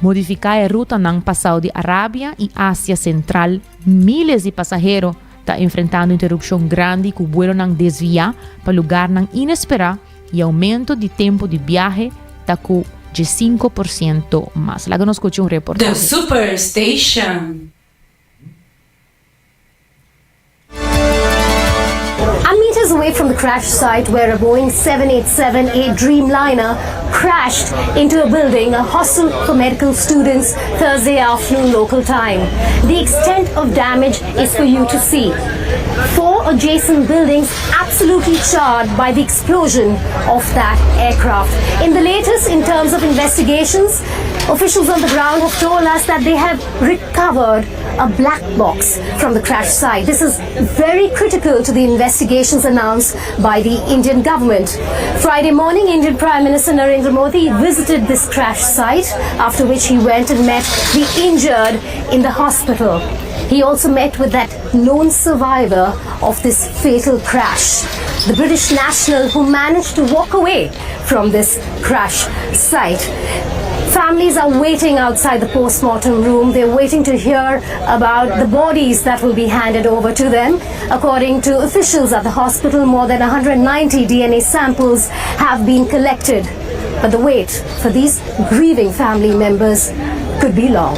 modifiká e rutanan pa Saudi Arabia i Asia Sentral. Míles di pasahero ta enfrentando interupshon grandi ku buelonan desviá pa lugarnan inesperá i oumento di tempu di biahe ta ku 15 porsiento mas. Laga nos skucha un The reportahe. Super Station. I'm meters away from the crash site where a Boeing 787-8 Dreamliner crashed into a building, a hostel for medical students, Thursday afternoon local time. The extent of damage is for you to see. Four adjacent buildings absolutely charred by the explosion of that aircraft. In the latest, in terms of investigations, officials on the ground have told us that they have recovered a black box from the crash site. This is very critical to the investigations announced by the Indian government. Friday morning, Indian Prime Minister Narendra Modi visited this crash site, after which he went and met the injured in the hospital. He also met with that lone survivor of this fatal crash, the British national who managed to walk away from this crash site. Families are waiting outside the postmortem room. They're waiting to hear about the bodies that will be handed over to them. According to officials at the hospital, more than 190 DNA samples have been collected. But the wait for these grieving family members could be long.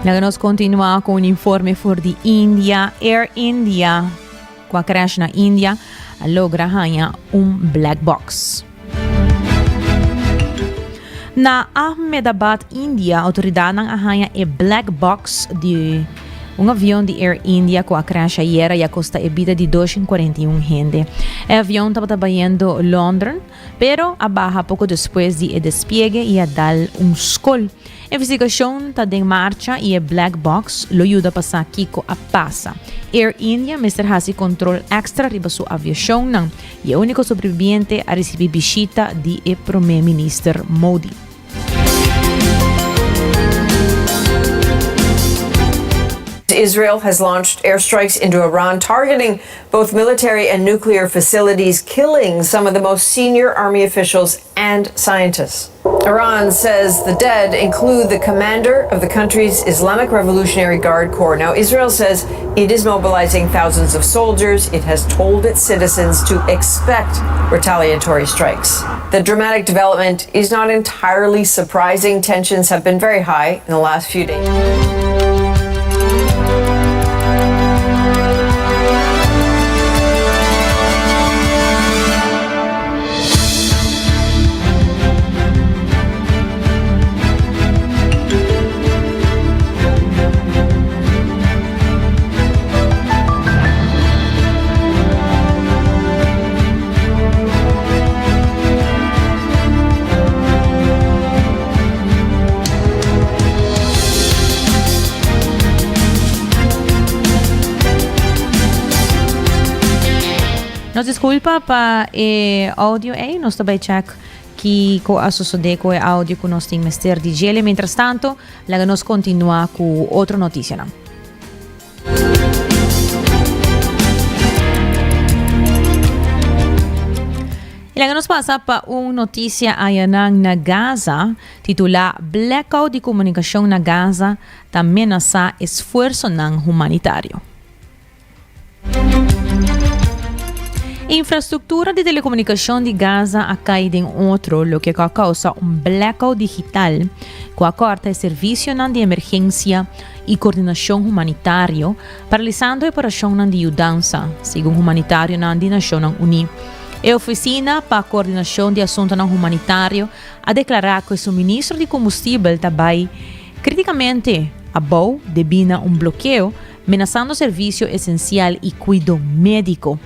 Laga nos kontinuá ku un informe for di India. Air India, ku a crash na India, a logra haña un black box. Na Ahmedabad, India, autoridadnan a haña e black box di un avion di Air India cu a crash ayera y a costa e bida di 241 hende. E avion tabata bayendo London, pero a baha poco despues di e despiegue y a dal un scol. Investigacion ta den marcha y e black box lo yuda pa sa kico a pasa. Air India mester haci control extra riba su aviacionnan y e unico sobreviviente a ricibi bishita di e Prome Minister Modi. Israel has launched airstrikes into Iran, targeting both military and nuclear facilities, killing some of the most senior army officials and scientists. Iran says the dead include the commander of the country's Islamic Revolutionary Guard Corps. Now, Israel says it is mobilizing thousands of soldiers. It has told its citizens to expect retaliatory strikes. The dramatic development is not entirely surprising. Tensions have been very high in the last few days. Nos disculpa pa e audio ei, nos ta bay check kico a sosode cu e audio cu nos tin mester di djele. Mientras tanto, laga nos continua cu otro noticianan. Y laga nos pasa pa un noticia ayanan na Gaza, titula Blackout di comunicacion na Gaza ta menasa esfuerzonan humanitario. Infrastruktura di telekomunikashon di Gaza a kai den otro, loke ku a kousa un blackout digital ku a kòrta e servisionan di emergensia i kordinashon humanitario, paralisando e operashonnan di yudansa, segun humanitarionan di Nashonnan Uní. E Ofisina pa Kordinashon di Asuntunan Humanitario a deklará ku e suministro di kombustibel ta bai kritikamente abou debí na un blokeo menasando servisio esensial i kuido médiko.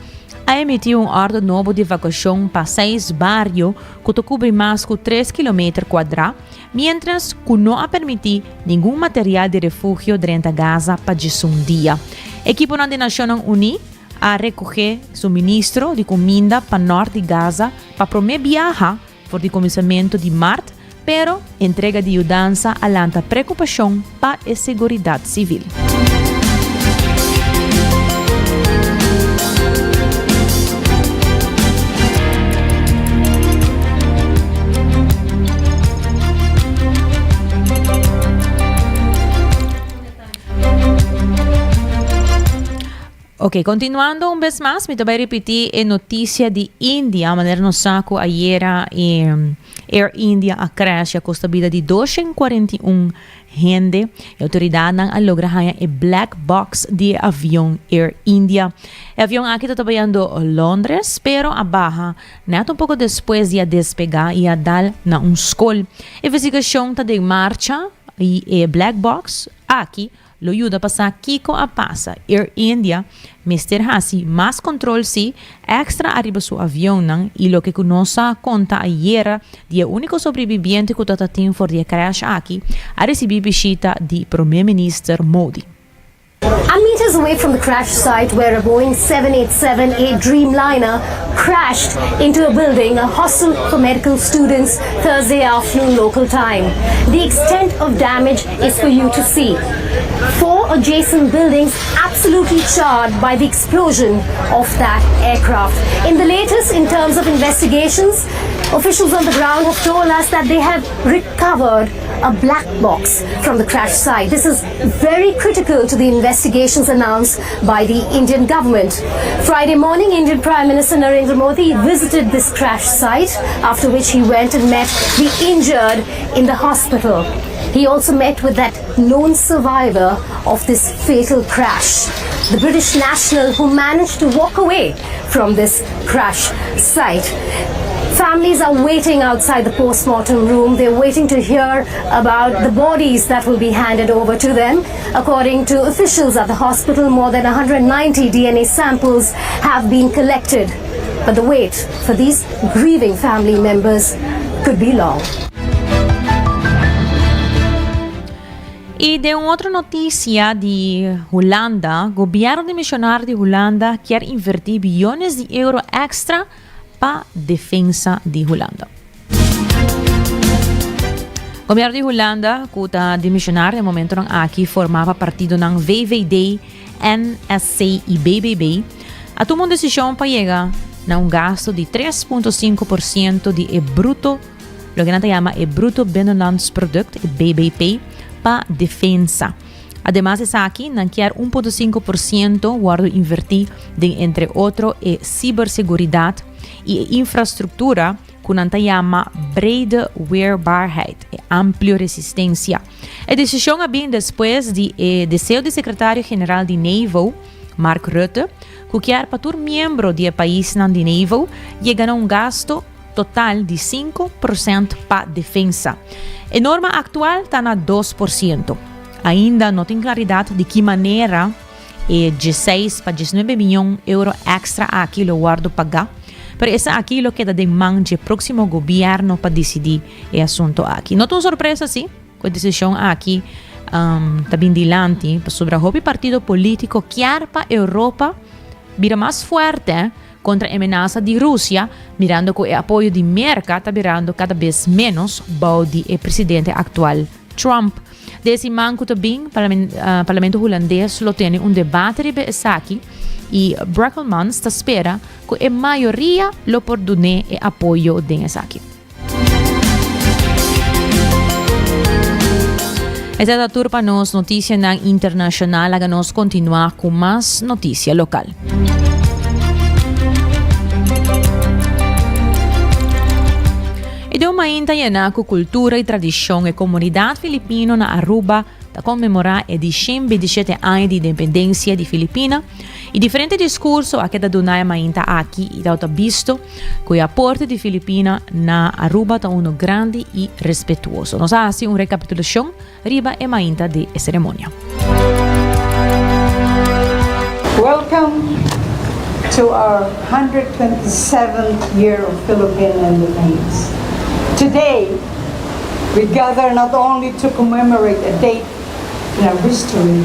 A emití un òrdu nobo di evakuashon pa seis bario ku ta kubri mas ku tres kilometer kuadrá, miéntras ku no a permití ningun material di refugio drenta Gaza pa djesun dia. Ekiponan di Nashonnan Uní a rekohé suministro di kuminda pa nòrt di Gaza pa promé biaha for di kuminsamentu di mart, pero entrega di yudansa a lanta preokupashon pa e seguridat sivil. Ok, continuando un bes mas, mi ta bai ripiti e noticia di India, manera nos sa cu ayera e Air India a crash y a costa bida di 241 hende. E autoridadnan a logra haña e black box di e avion Air India. E avion aki ta bayando Londres, pero a baha net un poco despues di a despega y a dal na un scol. Investigacion ta den marcha y e black box aki Lo yuda pa sa kiko a pasa. Air India mester hasi mas control si, extra ariba su avionnan y loke cu nos a conta ayera di e unico sobreviviente cu ta tatin for di e crash aki, a ricibi bishita di Prome Minister Modi. I'm meters away from the crash site where a Boeing 787-8 Dreamliner crashed into a building, a hostel for medical students, Thursday afternoon local time. The extent of damage is for you to see. Four adjacent buildings absolutely charred by the explosion of that aircraft. In the latest, in terms of investigations, officials on the ground have told us that they have recovered a black box from the crash site. This is very critical to the investigations announced by the Indian government. Friday morning, Indian Prime Minister Narendra Modi visited this crash site, after which he went and met the injured in the hospital. He also met with that lone survivor of this fatal crash, the British national who managed to walk away from this crash site. Families are waiting outside the postmortem room. They're waiting to hear about the bodies that will be handed over to them. According to officials at the hospital, more than 190 DNA samples have been collected. But the wait for these grieving family members could be long. Y den un otro noticia di Hulanda, gobierno dimisionario di Hulanda kier inverti biyones di euro extra pa defensa di Hulanda. Gobierno di Hulanda cu ta dimisionario den momentonan aki forma pa partidonan VVD, NSC y BBB a tuma un decision pa yega na un gasto di 3.5% di e bruto loke nan ta yama e Bruto Binnenlands Product, e BBP, pa defensa. Ademas esaki, nan kier 1.5% wordo inverti den entre otro e ciberseguridad y e infrastructura cu nan ta yama brede weerbaarheid, e amplio resistencia. E decision a bin despues di e deseo di Secretario General di NAVO, Mark Rutte, cu kier pa tur miembro di e paisnan di NAVO yega na un gasto total di 5% pa defensa. E norma actual ta na 2%. Ainda no tin claridad di ki manera e dieseis pa diesnuebe miyon euro extra aki lo wordo paga, pero esaki lo keda den man dje proximo gobierno pa dicidi e asunto aki. No ta un sorpresa si cu e decision aki ta bin dilanti pasobra hopi partido politico kier pa Europa bira mas fuerte kontra e menasa di Rusia, mirando ku e apoyo di Merka ta birando kada bes ménos bou di e presidente aktual Trump. Den e siman ku ta bin, Parlamento Hulandes lo tene un debate riba esaki i Brekelmans ta spera ku e mayoria lo por dun'é e apoyo den esaki. Esei ta tur pa nos noticianan internacional. Laga nos continua cu mas noticia local. E de un mainta llena cu cultura y tradicion, e comunidad filipino na Aruba ta conmemora e di 127 aña di independencia di Filipina y diferente discurso a keda duna e mainta aki y ta bisto Cu e aporte di Filipina na Aruba ta uno grandi y respetuoso. Nos a haci un recapitulacion riba e mainta di e ceremonia. Welcome to our 127th year of Philippine Independence. Today, we gather not only to commemorate a date in our history,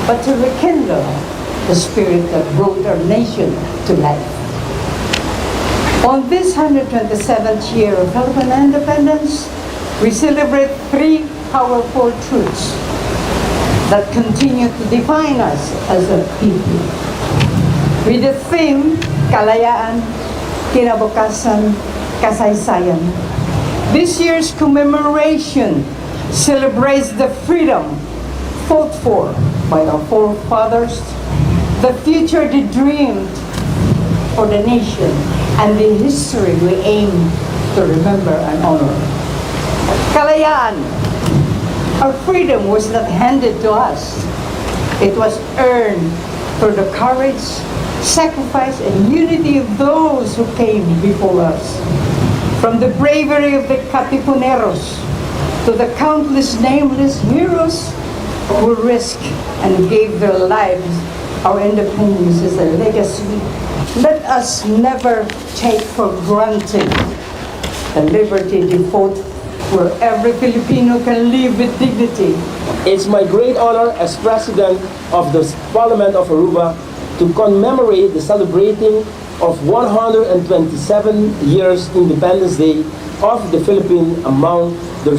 but to rekindle the spirit that brought our nation to life. On this 127th year of Philippine independence, we celebrate three powerful truths that continue to define us as a people. With the theme, Kalayaan, Kinabukasan, Kasaysayan. This year's commemoration celebrates the freedom fought for by our forefathers, the future they dreamed for the nation, and the history we aim to remember and honor. Kalayaan, our freedom was not handed to us. It was earned through the courage, sacrifice, and unity of those who came before us. From the bravery of the Katipuneros to the countless nameless heroes who risked and gave their lives, our independence is a legacy. Let us never take for granted the liberty they fought where every Filipino can live with dignity. It's my great honor as President of the Parliament of Aruba to commemorate the celebrating of 127 years Independence Day of the Philippines among the,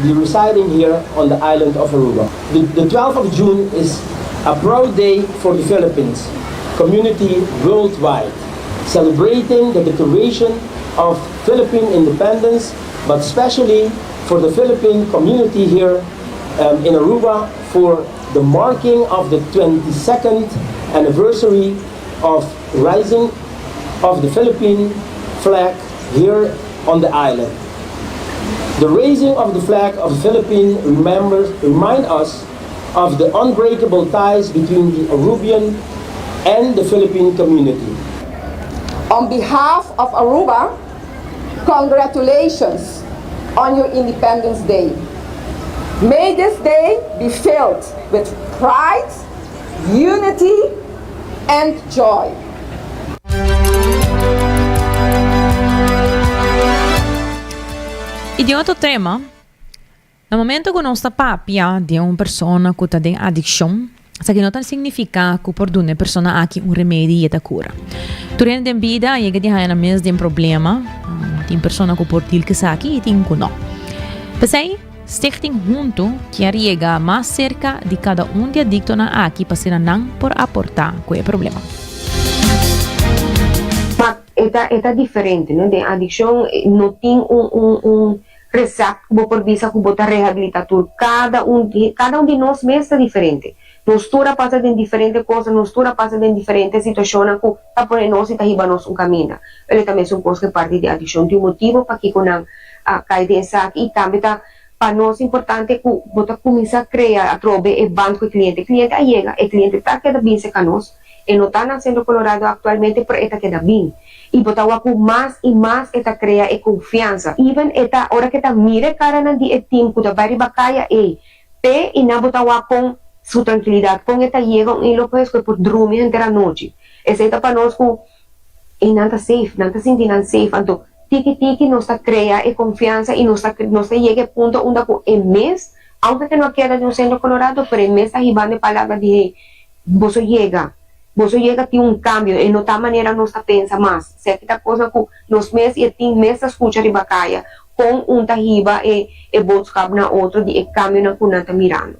the residing here on the island of Aruba. The, the 12th of June is a proud day for the Philippines community worldwide, celebrating the declaration of Philippine independence, but especially for the Philippine community here um, in Aruba for the marking of the 22nd anniversary of rising of the Philippine flag here on the island. The raising of the flag of the Philippines remembers, remind us of the unbreakable ties between the Arubian and the Philippine community. On behalf of Aruba, congratulations on your Independence Day. May this day be filled with pride, unity, and joy. Y di otro tema, na momento cu nos ta papia di un persona cu ta den adiccion, esaki no ta significa cu por duna e persona aki un remedi y e ta cura. Tur hende den bida a yega di haya nan mes den problema, tin persona cu por deal cu esaki y tin cu no. P'esey, Stichting Hunto kier yega mas serka di kada un di adiktonan aki pa asina nan por aportá ku e problema. Ma e ta e ta diferente no den adikshon no tin un un un recept ku bo por bisa ku bo ta rehabilitá tur kada un kada un di nos mes ta diferente nos tur a pasa den diferente kos nos tur a pasa den diferente situashonnan ku ta pone nos i ta hiba nos un kaminda pero e ta mesun kos ku e parti di adikshon tin un motibu pakiko nan a kai den esaki i tambe ta pa nos importante ku bo ta kuminsá krea atrobe e band ku e kliente. E kliente a yega, e kliente ta keda bin serka nos, e no ta na Centro Colorado aktualmente pero e ta keda bin. I bo ta wak ku mas i mas e ta krea e konfiansa. Even e ta ora ku e ta mira e karanan di e team ku ta bai riba kaya ei p'e i nan bo ta wak kon su trankilidat, kon e ta yega un ilo pues ku e por drumi henter anochi. Esei ta pa nos ku i nan ta safe, nan ta sinti nan safe. Anto tiki tiki nos ta crea e confiansa i nos ta nos ta yega e punto unda cu e mes, aunke ke no a keda den un centro colorado, pero e mes ta hibando e palabra di hey, boso yega, boso yega tin un cambio, e no ta manera nos ta pensa mas. Esaki ta cosnan cu nos mes i e tin mes ta scucha riba caya con un ta hiba e e boodschap na otro di e cambionan cu nan ta mirando.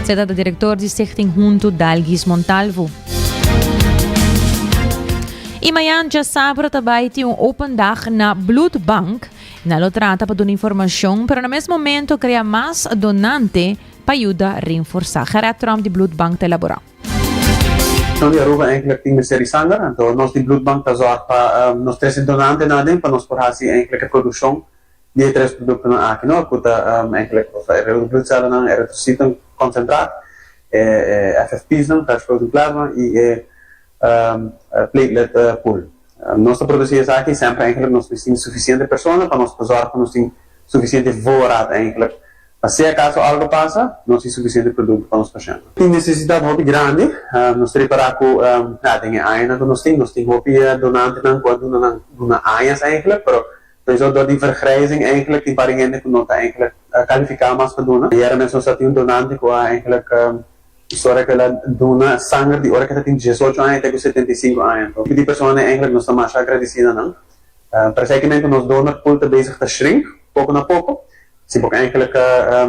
Esei ta direktor di Stichting Huntu Dalgis Montalvo. I mañan djasabra ta bai tin un open dag na Bloedbank. Nan lo trata pa duna informashon, pero na mes momento krea mas donante pa yuda rinforsá. Gerrit Tromp di Bloedbank ta elaborá. Nos di Aruba eigenlijk tin mester di sanger, anto nos di Bloedbank ta zorg pa nos trese donantenan aden pa nos por hasi eigenlijk e produccion di e tres productonan aki, no, cu ta eigenlijk e rode bloedcellennan, eritrociten concentraat, e FFP'snan, fresh frozen plasma, y e platelet pool. Nos ta produci esaki semper eigenlijk nos tin suficiente persona pa nos por zorg pa nos tin suficiente voorraad eigenlijk Pa si acaso algo pasa, nos tin suficiente producto pa nos pashent. Tin necesidad hopi grandi. Nos ta ripara cu ya den e añanan cu nos tin, nos tin hopi donantenan cu a duna nan duna añas eigenlijk, pero sowieso door di vergrijzing eigenlijk tin par hende cu no ta eigenlijk califica mas pa duna. Ayera mes nos a tin un donante cu a eigenlijk historia cu el a duna sanger di ora cu e ta tin diesocho aña te cu 75 aña. Enton di personanan eigenlijk nos ta masha agradeci na nan. Pero esaki men cu nos donor pool ta bezig ta shrink poco na poco. Si bo eigenlijk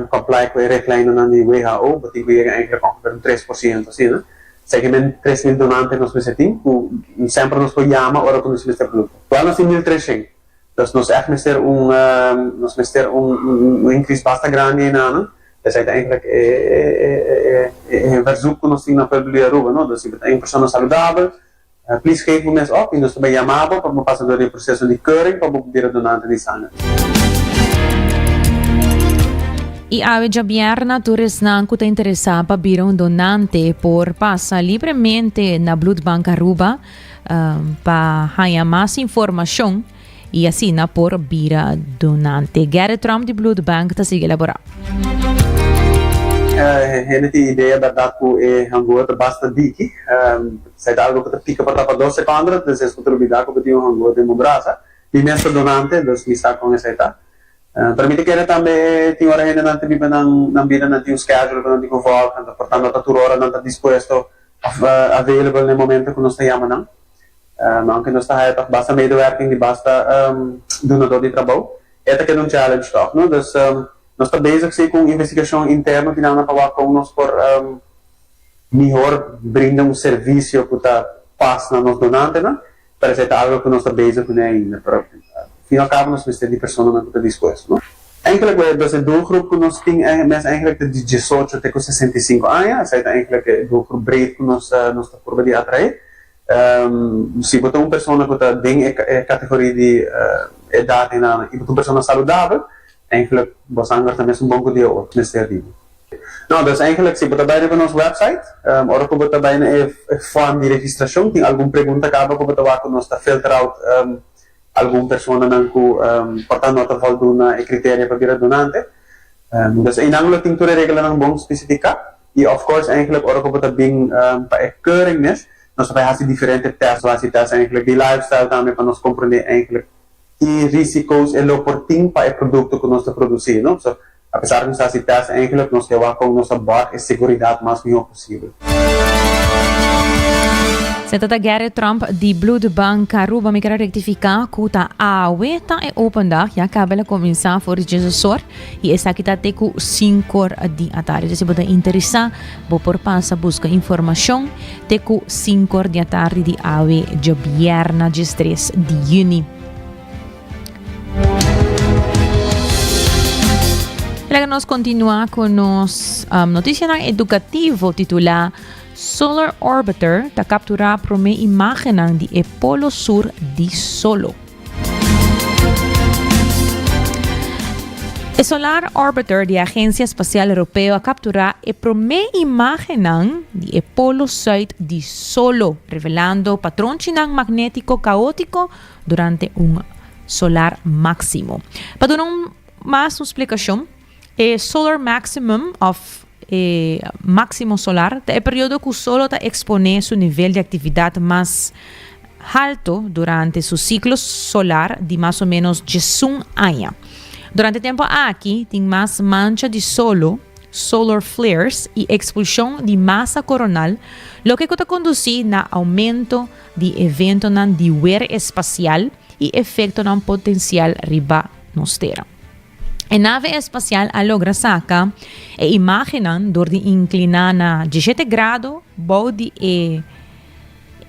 comply cu e richtlijnennan di WHO, bo tin cu yega eigenlijk ongeveer un 3% asina. Esaki men 3000 donante nos mester tin cu semper nos por yama ora cu nos mester bloed. Wel nos tin 1300. Dus nos echt mester un nos mester un un increase basta grandi enanan. Esaki ta eigenlijk e e e verzoek cu nos tin na pueblo di Aruba, no. Dus si bo ta un persona saludabel, Please geef bo mes op y nos ta bay yama bo pa bo pasa door di e proceso di keuring pa bo bira donante di sanger. Y awe djabièrna tur esnan cu ta interesa pa bira un donante por pasa libremente na Bloedbank Aruba pa haña mas informacion y asina por bira donante. Gerrit Tromp di Bloedbank ta sigui elabora. Hende tin idea berdad cu e hangua ta basta diki. Esei ta algo cu ta pica pa tapa dos seconde, despues bo ta lubida cu bo tin un hangua den bo brasa. Mi mes ta donante, dus mi sa con esei ta. Pero mi ta kere tambe tin ora hendenan ta biba nan nan bida, nan tin un schedule cu nan tin cu volg, anto por tanto ta tur ora nan ta dispuesto of available na e momento cu nos ta yama nan. Aunke nos ta haya tòg basta medewerking di basta dunadó di trabou, e ta keda un challenge tòg, no? Dus nos ta bezig si ku un investigashon interno kinan pa wak kon nos por mihor brinda un servisio ku ta pas na nos donantenan, pero esei ta algo ku nos ta bezig kuné ainda. Pero fin al kabo nos mester di personanan ku ta dispuesto, no? Eigenlijk e dus e doelgroep ku nos tin mes eigenlijk ta di diesocho te ku 65 aña, esei ta eigenlijk e doelgroep breed ku nos nos ta purba di atraé. Si bo ta un persona ku ta den e kategoria di edat einan i bo ta un persona saludabel, Eigenlijk bo sanger ta mesun bon ku di e otro mester di bo. No, dus eigenlijk si bo ta bai riba nos website, ora ku bo ta bai na e form di registrashon tin algun pregunta kaba ku bo ta wak ku nos ta filter out algun personanan ku por ta no ta voldun na e kriteria pa bira donante. Dus einan lo tin tur e reglanan bon spesifiká i of course eigenlijk ora ku bo ta bin pa e keuring mes nos ta bai hasi diferente test, lo hasi test eigenlijk di lifestyle tambe pa nos komprende eigenlijk Ki risiko's e lo por tin pa e produkto ku nos ta produsí, no? So, apesar ku nos ta hasi tèst, eigenlijk nos ke wak kon nos ta bòrg e seguridat mas mihó posibel. Se ta Gary Trump di Bloedbank Aruba. Mi quiero rectifica cu ta awe ta e open dag. Ya caba el a cuminsa for di djesesor y esaki ta te cu cincor di atardi. Dus si bo ta interesa, bo por pasa busca informacion. Te ku sinkor di atardi di awe djobierna diestres di yüni. Laga nos kontinuá ku nos um, notisianan edukativo titulá Solar Orbiter ta kapturá promé imágennan di e polo sur di solo. E Solar Orbiter di e Agencia Espacial Europeo a captura e prome imagennan di e polo zuid di solo, revelando patronchinan magnetico caotico durante un solar maximo. Pa duna un mas un splicacion, e solar maximum of e maximo solar ta e periodo cu solo ta expone su nivel di actividad mas halto durante su ciclo solar di mas o menos diesun aña. Durante e tempo aki tin mas mancha di solo, solar flares, y expulsion di masa coronal, loke cu ta conduci na aumento di eventonan di weer espacial y efectonan potencial riba nos tera. E nave espasial a logra saka e imágennan dor di inkliná na diesshete grado bou di e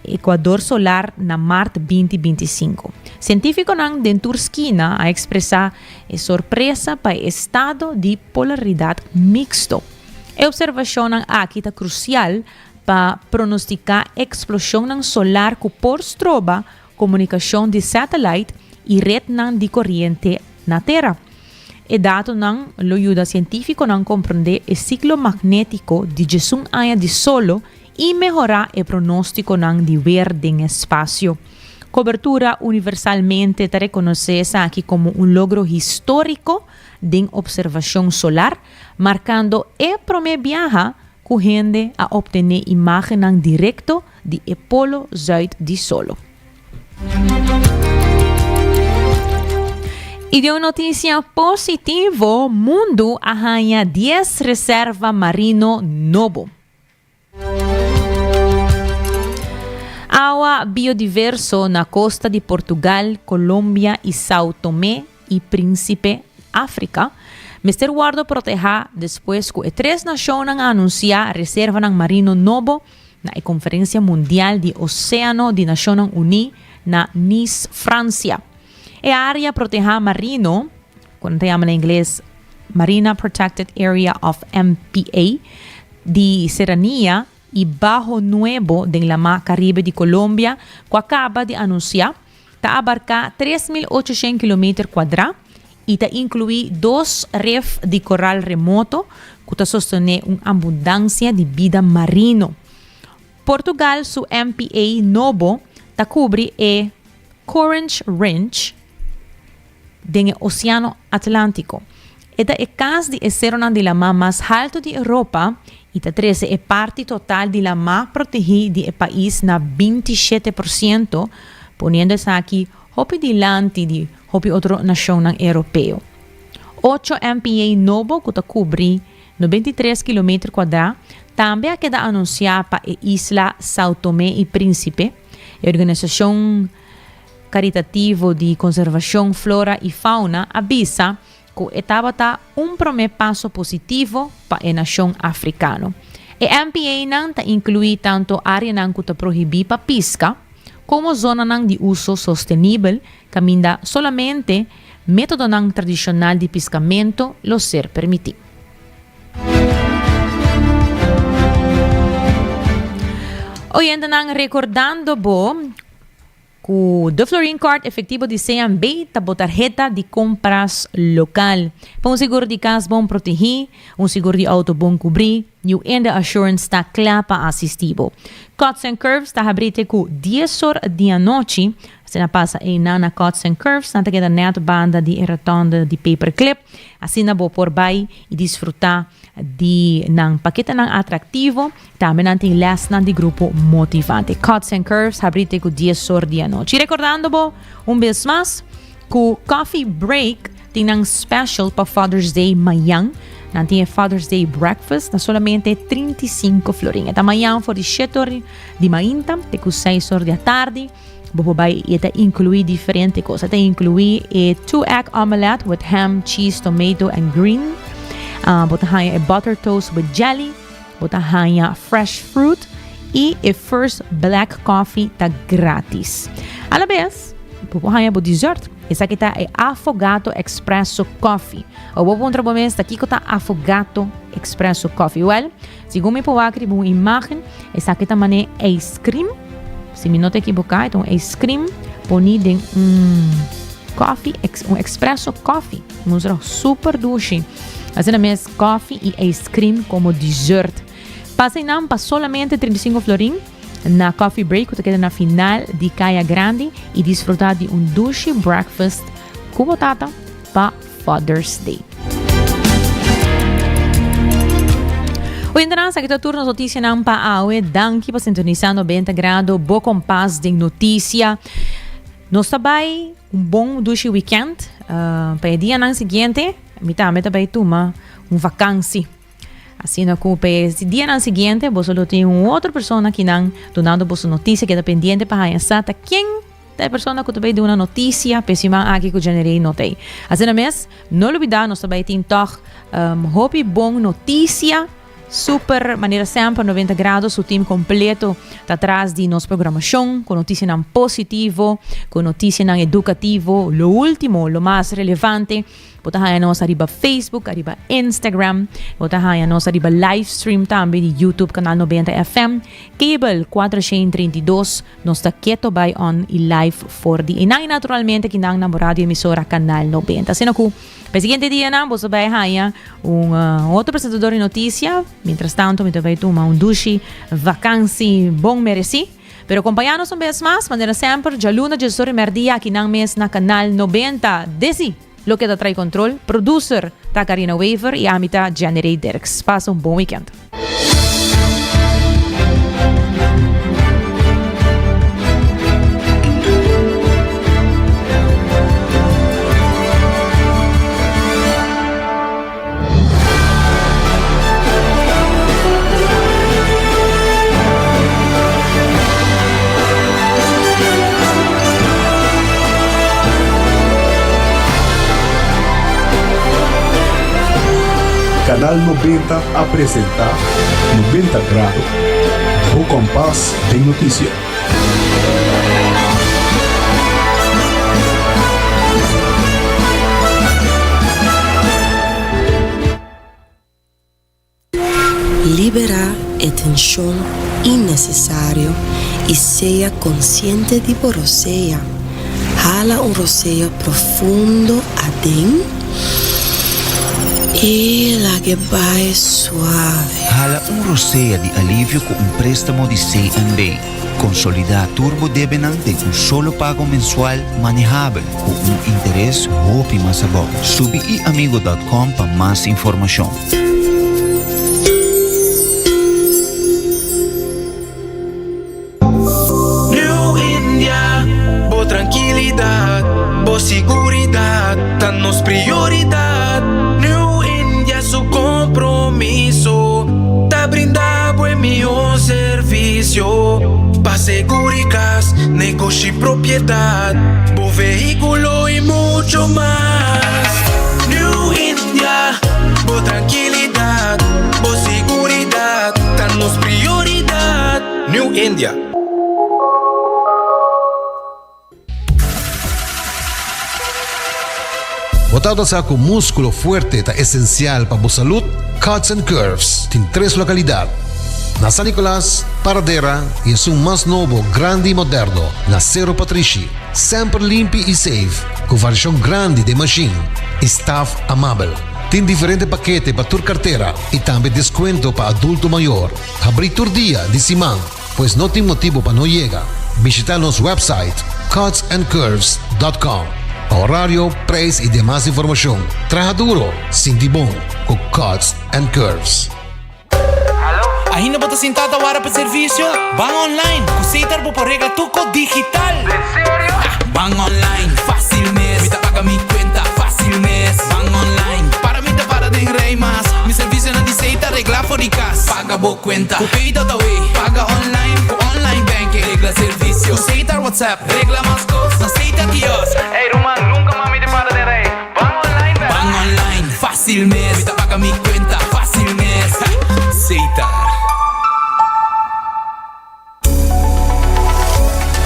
ekuador solar na mart 2025. Sientífikonan den tur skina a ekspresá e sorpresa pa e estado di polaridat miksto. E opservashonnan aki ta krusial pa pronostiká eksploshonnan solar ku por stroba komunikashon di satellite i retnan di koriente na tera. E datonan lo yuda sientífikonan komprondé e siklo magnétiko di djesun aña di solo i mehorá e pronóstikonan di wer den espasio. Kobertura universalmente ta rekonosé esaki komo un logro históriko den opservashon solar, markando e promé biaha ku hende a optené imágennan direkto di e polo zùit di solo. I den un notisia positivo, mundu a haña dies reserva marino nobo. Awa biodiverso na kosta di Portugal, Colombia i São Tomé i Príncipe, Afrika, mester wòrdu protehá despues ku e tres nashonnan a anunsiá reservanan marino nobo na e Konferensia Mundial di Oséano di Nashonnan Uní na Nice, Fransia. E área protehá marino, ku nan ta yama na ingles Marina Protected Area òf MPA, di Serranía i Bajo Nuevo den Lamá Karibe di Colombia ku a kaba di anunsiá, ta abarká 3800 kilometer kuadrá i ta inkluí dos ref di koral remoto ku ta sostené un abundansia di bida marino. Portugal su MPA nobo ta kubri e Corange Ridge den e Oseano Atlántiko. E ta e kas di e seronan di lamá mas haltu di Europa i ta trese e parti total di lamá protegí di e pais na 27%, poniendo esaki hopi dilanti di hopi otro nashonnan europeo. Ocho MPA nobo ku ta kubri 93 kilometer kuadrá tambe a keda anunsiá pa e isla São Tomé i Príncipe. E organisashon karitativo di konservashon flora i fauna a bisa ku e tabata un promé paso positivo pa e nashon afrikano. E MPA-nan ta inkluí tantu áreanan ku ta prohibí pa piska, komo zonanan di uso sostenibel kaminda solamente métodonan tradishonal di piskamentu lo ser permití. Oyentenan rekordando bo ku De Florin Card efektivo di CNB ta bo tarheta di kompras lokal. Pa un seguro di kas bon protegí, un seguro di outo bon kubrí, New India Assurance ta kla pa asistí bo. Cuts and Curves ta habrí te ku dies or di anochi. Asina pasa einan na Cuts and Curves, nan ta keda nèt banda di e rotonde di Paperclip. Asina bo por bai i disfrutá di nan paketenan atraktivo. Tambe nan tin lèsnan di grupo motivante. Cuts and Curves habrí te ku dies or di anochi. Rekordando bo un bes mas ku Coffee Break tin nan special pa Father's Day mañan. Nan tin e Father's Day breakfast na solamente 35 florin. E ta mañan for di shete or di mainta te ku seis or di atardi. Bo por bai i e ta inkluí diferente kos. E ta inkluí e two egg omelet with ham, cheese, tomato and green. Uh, bo ta haña e butter toast with jelly. Bo ta haña fresh fruit i e first black coffee ta gratis. A la bes, bo por haña bo dessert. Esaki ta e Affogato Espresso Coffee. O bo puntra bo mes ta kiko ta Affogato Espresso Coffee? Well, segun mi por wak riba un imagen, esaki ta mane ice cream. Si mi no ta ekiboká, e ta un ice cream poni den un coffee, un espresso coffee. Mustra super dushi. Asina mes coffee y ice cream como dessert. Pasa einan pa solamente 35 florin na Coffee Break cu ta keda na final di Caya Grandi y disfruta di un dushi breakfast cu bo tata pa Father's Day. Oyentenan, esaki ta tur nos noticianan pa awe. Danki pa sintonisa 90 Grado, bo kompas den noticia. Nos ta bai Un bon dushi weekend. Pa e dianan siguiente mi tambe ta bai tuma un vakansi. Asina ku pa e dianan siguiente boso lo tin un otro persona kinan dunando boso notisia. Keda pendiente pa haña sa ta ken ta e persona ku ta bai duna notisia pa e siman aki ku Janerey no ta ei. Asina mes no lubida nos ta bai tin tòg hopi bon notisia. Super, manera semper 90 Grado su team completo ta tras di nos programacion cu noticianan positivo, cu noticianan educativo, lo ultimo, lo mas relevante. Bo ta haya nos ariba Facebook, ariba Instagram, bo ta haya nos ariba livestream tambe di YouTube Canal 90 FM, Cable 432, nos ta keto bay on y live for di einan y naturalmente kinan na bo radio emisora Canal 90. Asina cu. Pa e siguiente dianan boso bai haña un otro presentador di noticia. Mientras tanto mi ta bai tuma un dushi vakansi bon mereci. Pero acompaña nos un bes mas, manera semper, djaluna djesor y merdia aki nan mes na Canal 90. Desi loke ta trae control, producer ta Karina Wever y ami ta Jenny Dirks. Pasa un bon weekend. Canal 90 a presenta 90 Grado, bo kompas den notisia. Liberá e tenshon innesesario i sea konsiente di bo rosea. Hala un rosea profundo aden i lag'e bai suave. Hala un rosea di alivio ku un préstamo di CNB. Konsolidá tur bo debenan den un solo pago mensual manehabel ku un interes hopi mas abou. Subi iamigo dòt kòm pa mas informashon. New India, bo trankilidat, bo siguridat ta nos prioridat. New India su kompromiso ta brinda bo e mihó servisio pa seguri kas, negoshi, propiedat, bo vehíkulo i mucho mas. New India, bo trankilidat, bo siguridat ta nos prioridat. New India. Bo tabata sa cu musculo fuerte ta esencial pa bo salud? Cuts and Curves tin tres localidad. Na San Nicolas, Paradera y esun mas nobo, grandi y moderno na Cerro Patrishi. Semper limpi y safe, cu variacion grandi den machine y staff amabel. Tin diferente pakete pa tur cartera y tambe descuento pa adulto mayor. Habri tur dia di siman, pues no tin motibo pa no yega. Bishita nos website cutsandcurves.com pa horario, prijs y demas informacion. Traha duro, sinti bon cu Cuts and Curves. Ainda bo ta sinta ta wara pa servicio? Ban online! Cu Setar bo por regla tur cos digital! Den serio? Ban online, facil mes! Mi ta paga mi cuenta, facil mes! Ban online, para mi ta para den rij mas! Mi servicionan di Setar regla for di cas! Paga bo cuenta cu Pay.awe! Paga online cu online banking! Regla servicio cu Setar WhatsApp! Regla mas cos na Setar Kiosk! Ey ruman, nunca mas mi ta para den rij! Ban online bel! Ban online, facil mes! Mi ta paga mi cuenta, facil mes! Setar.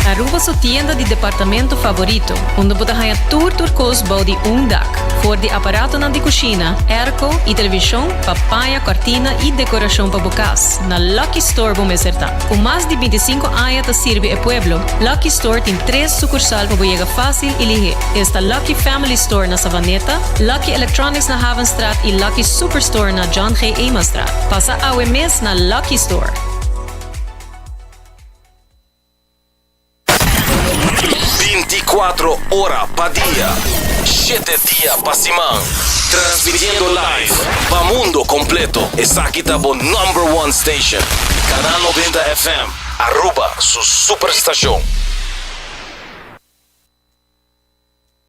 Aruba su tienda di departamento favorito, unda bo ta haña tur tur kos bou di un dak. For di aparatonan di kushina, airco i televishon pa paña, kòrtina i dekorashon pa bo kas, na Lucky Store bo mester ta. Ku mas di bintisinko aña ta sirbi e pueblo, Lucky Store tin tres sukursal pa bo yega fásil i lihé. Esta Lucky Family Store na Savaneta, Lucky Electronics na Havenstraat i Lucky Superstore na John G. Emanstraat. Pasa awe mes na Lucky Store. Binticuatro ora pa dia, shete dia pa siman. Transmitiendo live pa mundo completo. Esaki ta bo number one station. Canal 90 FM, Aruba su superstacion.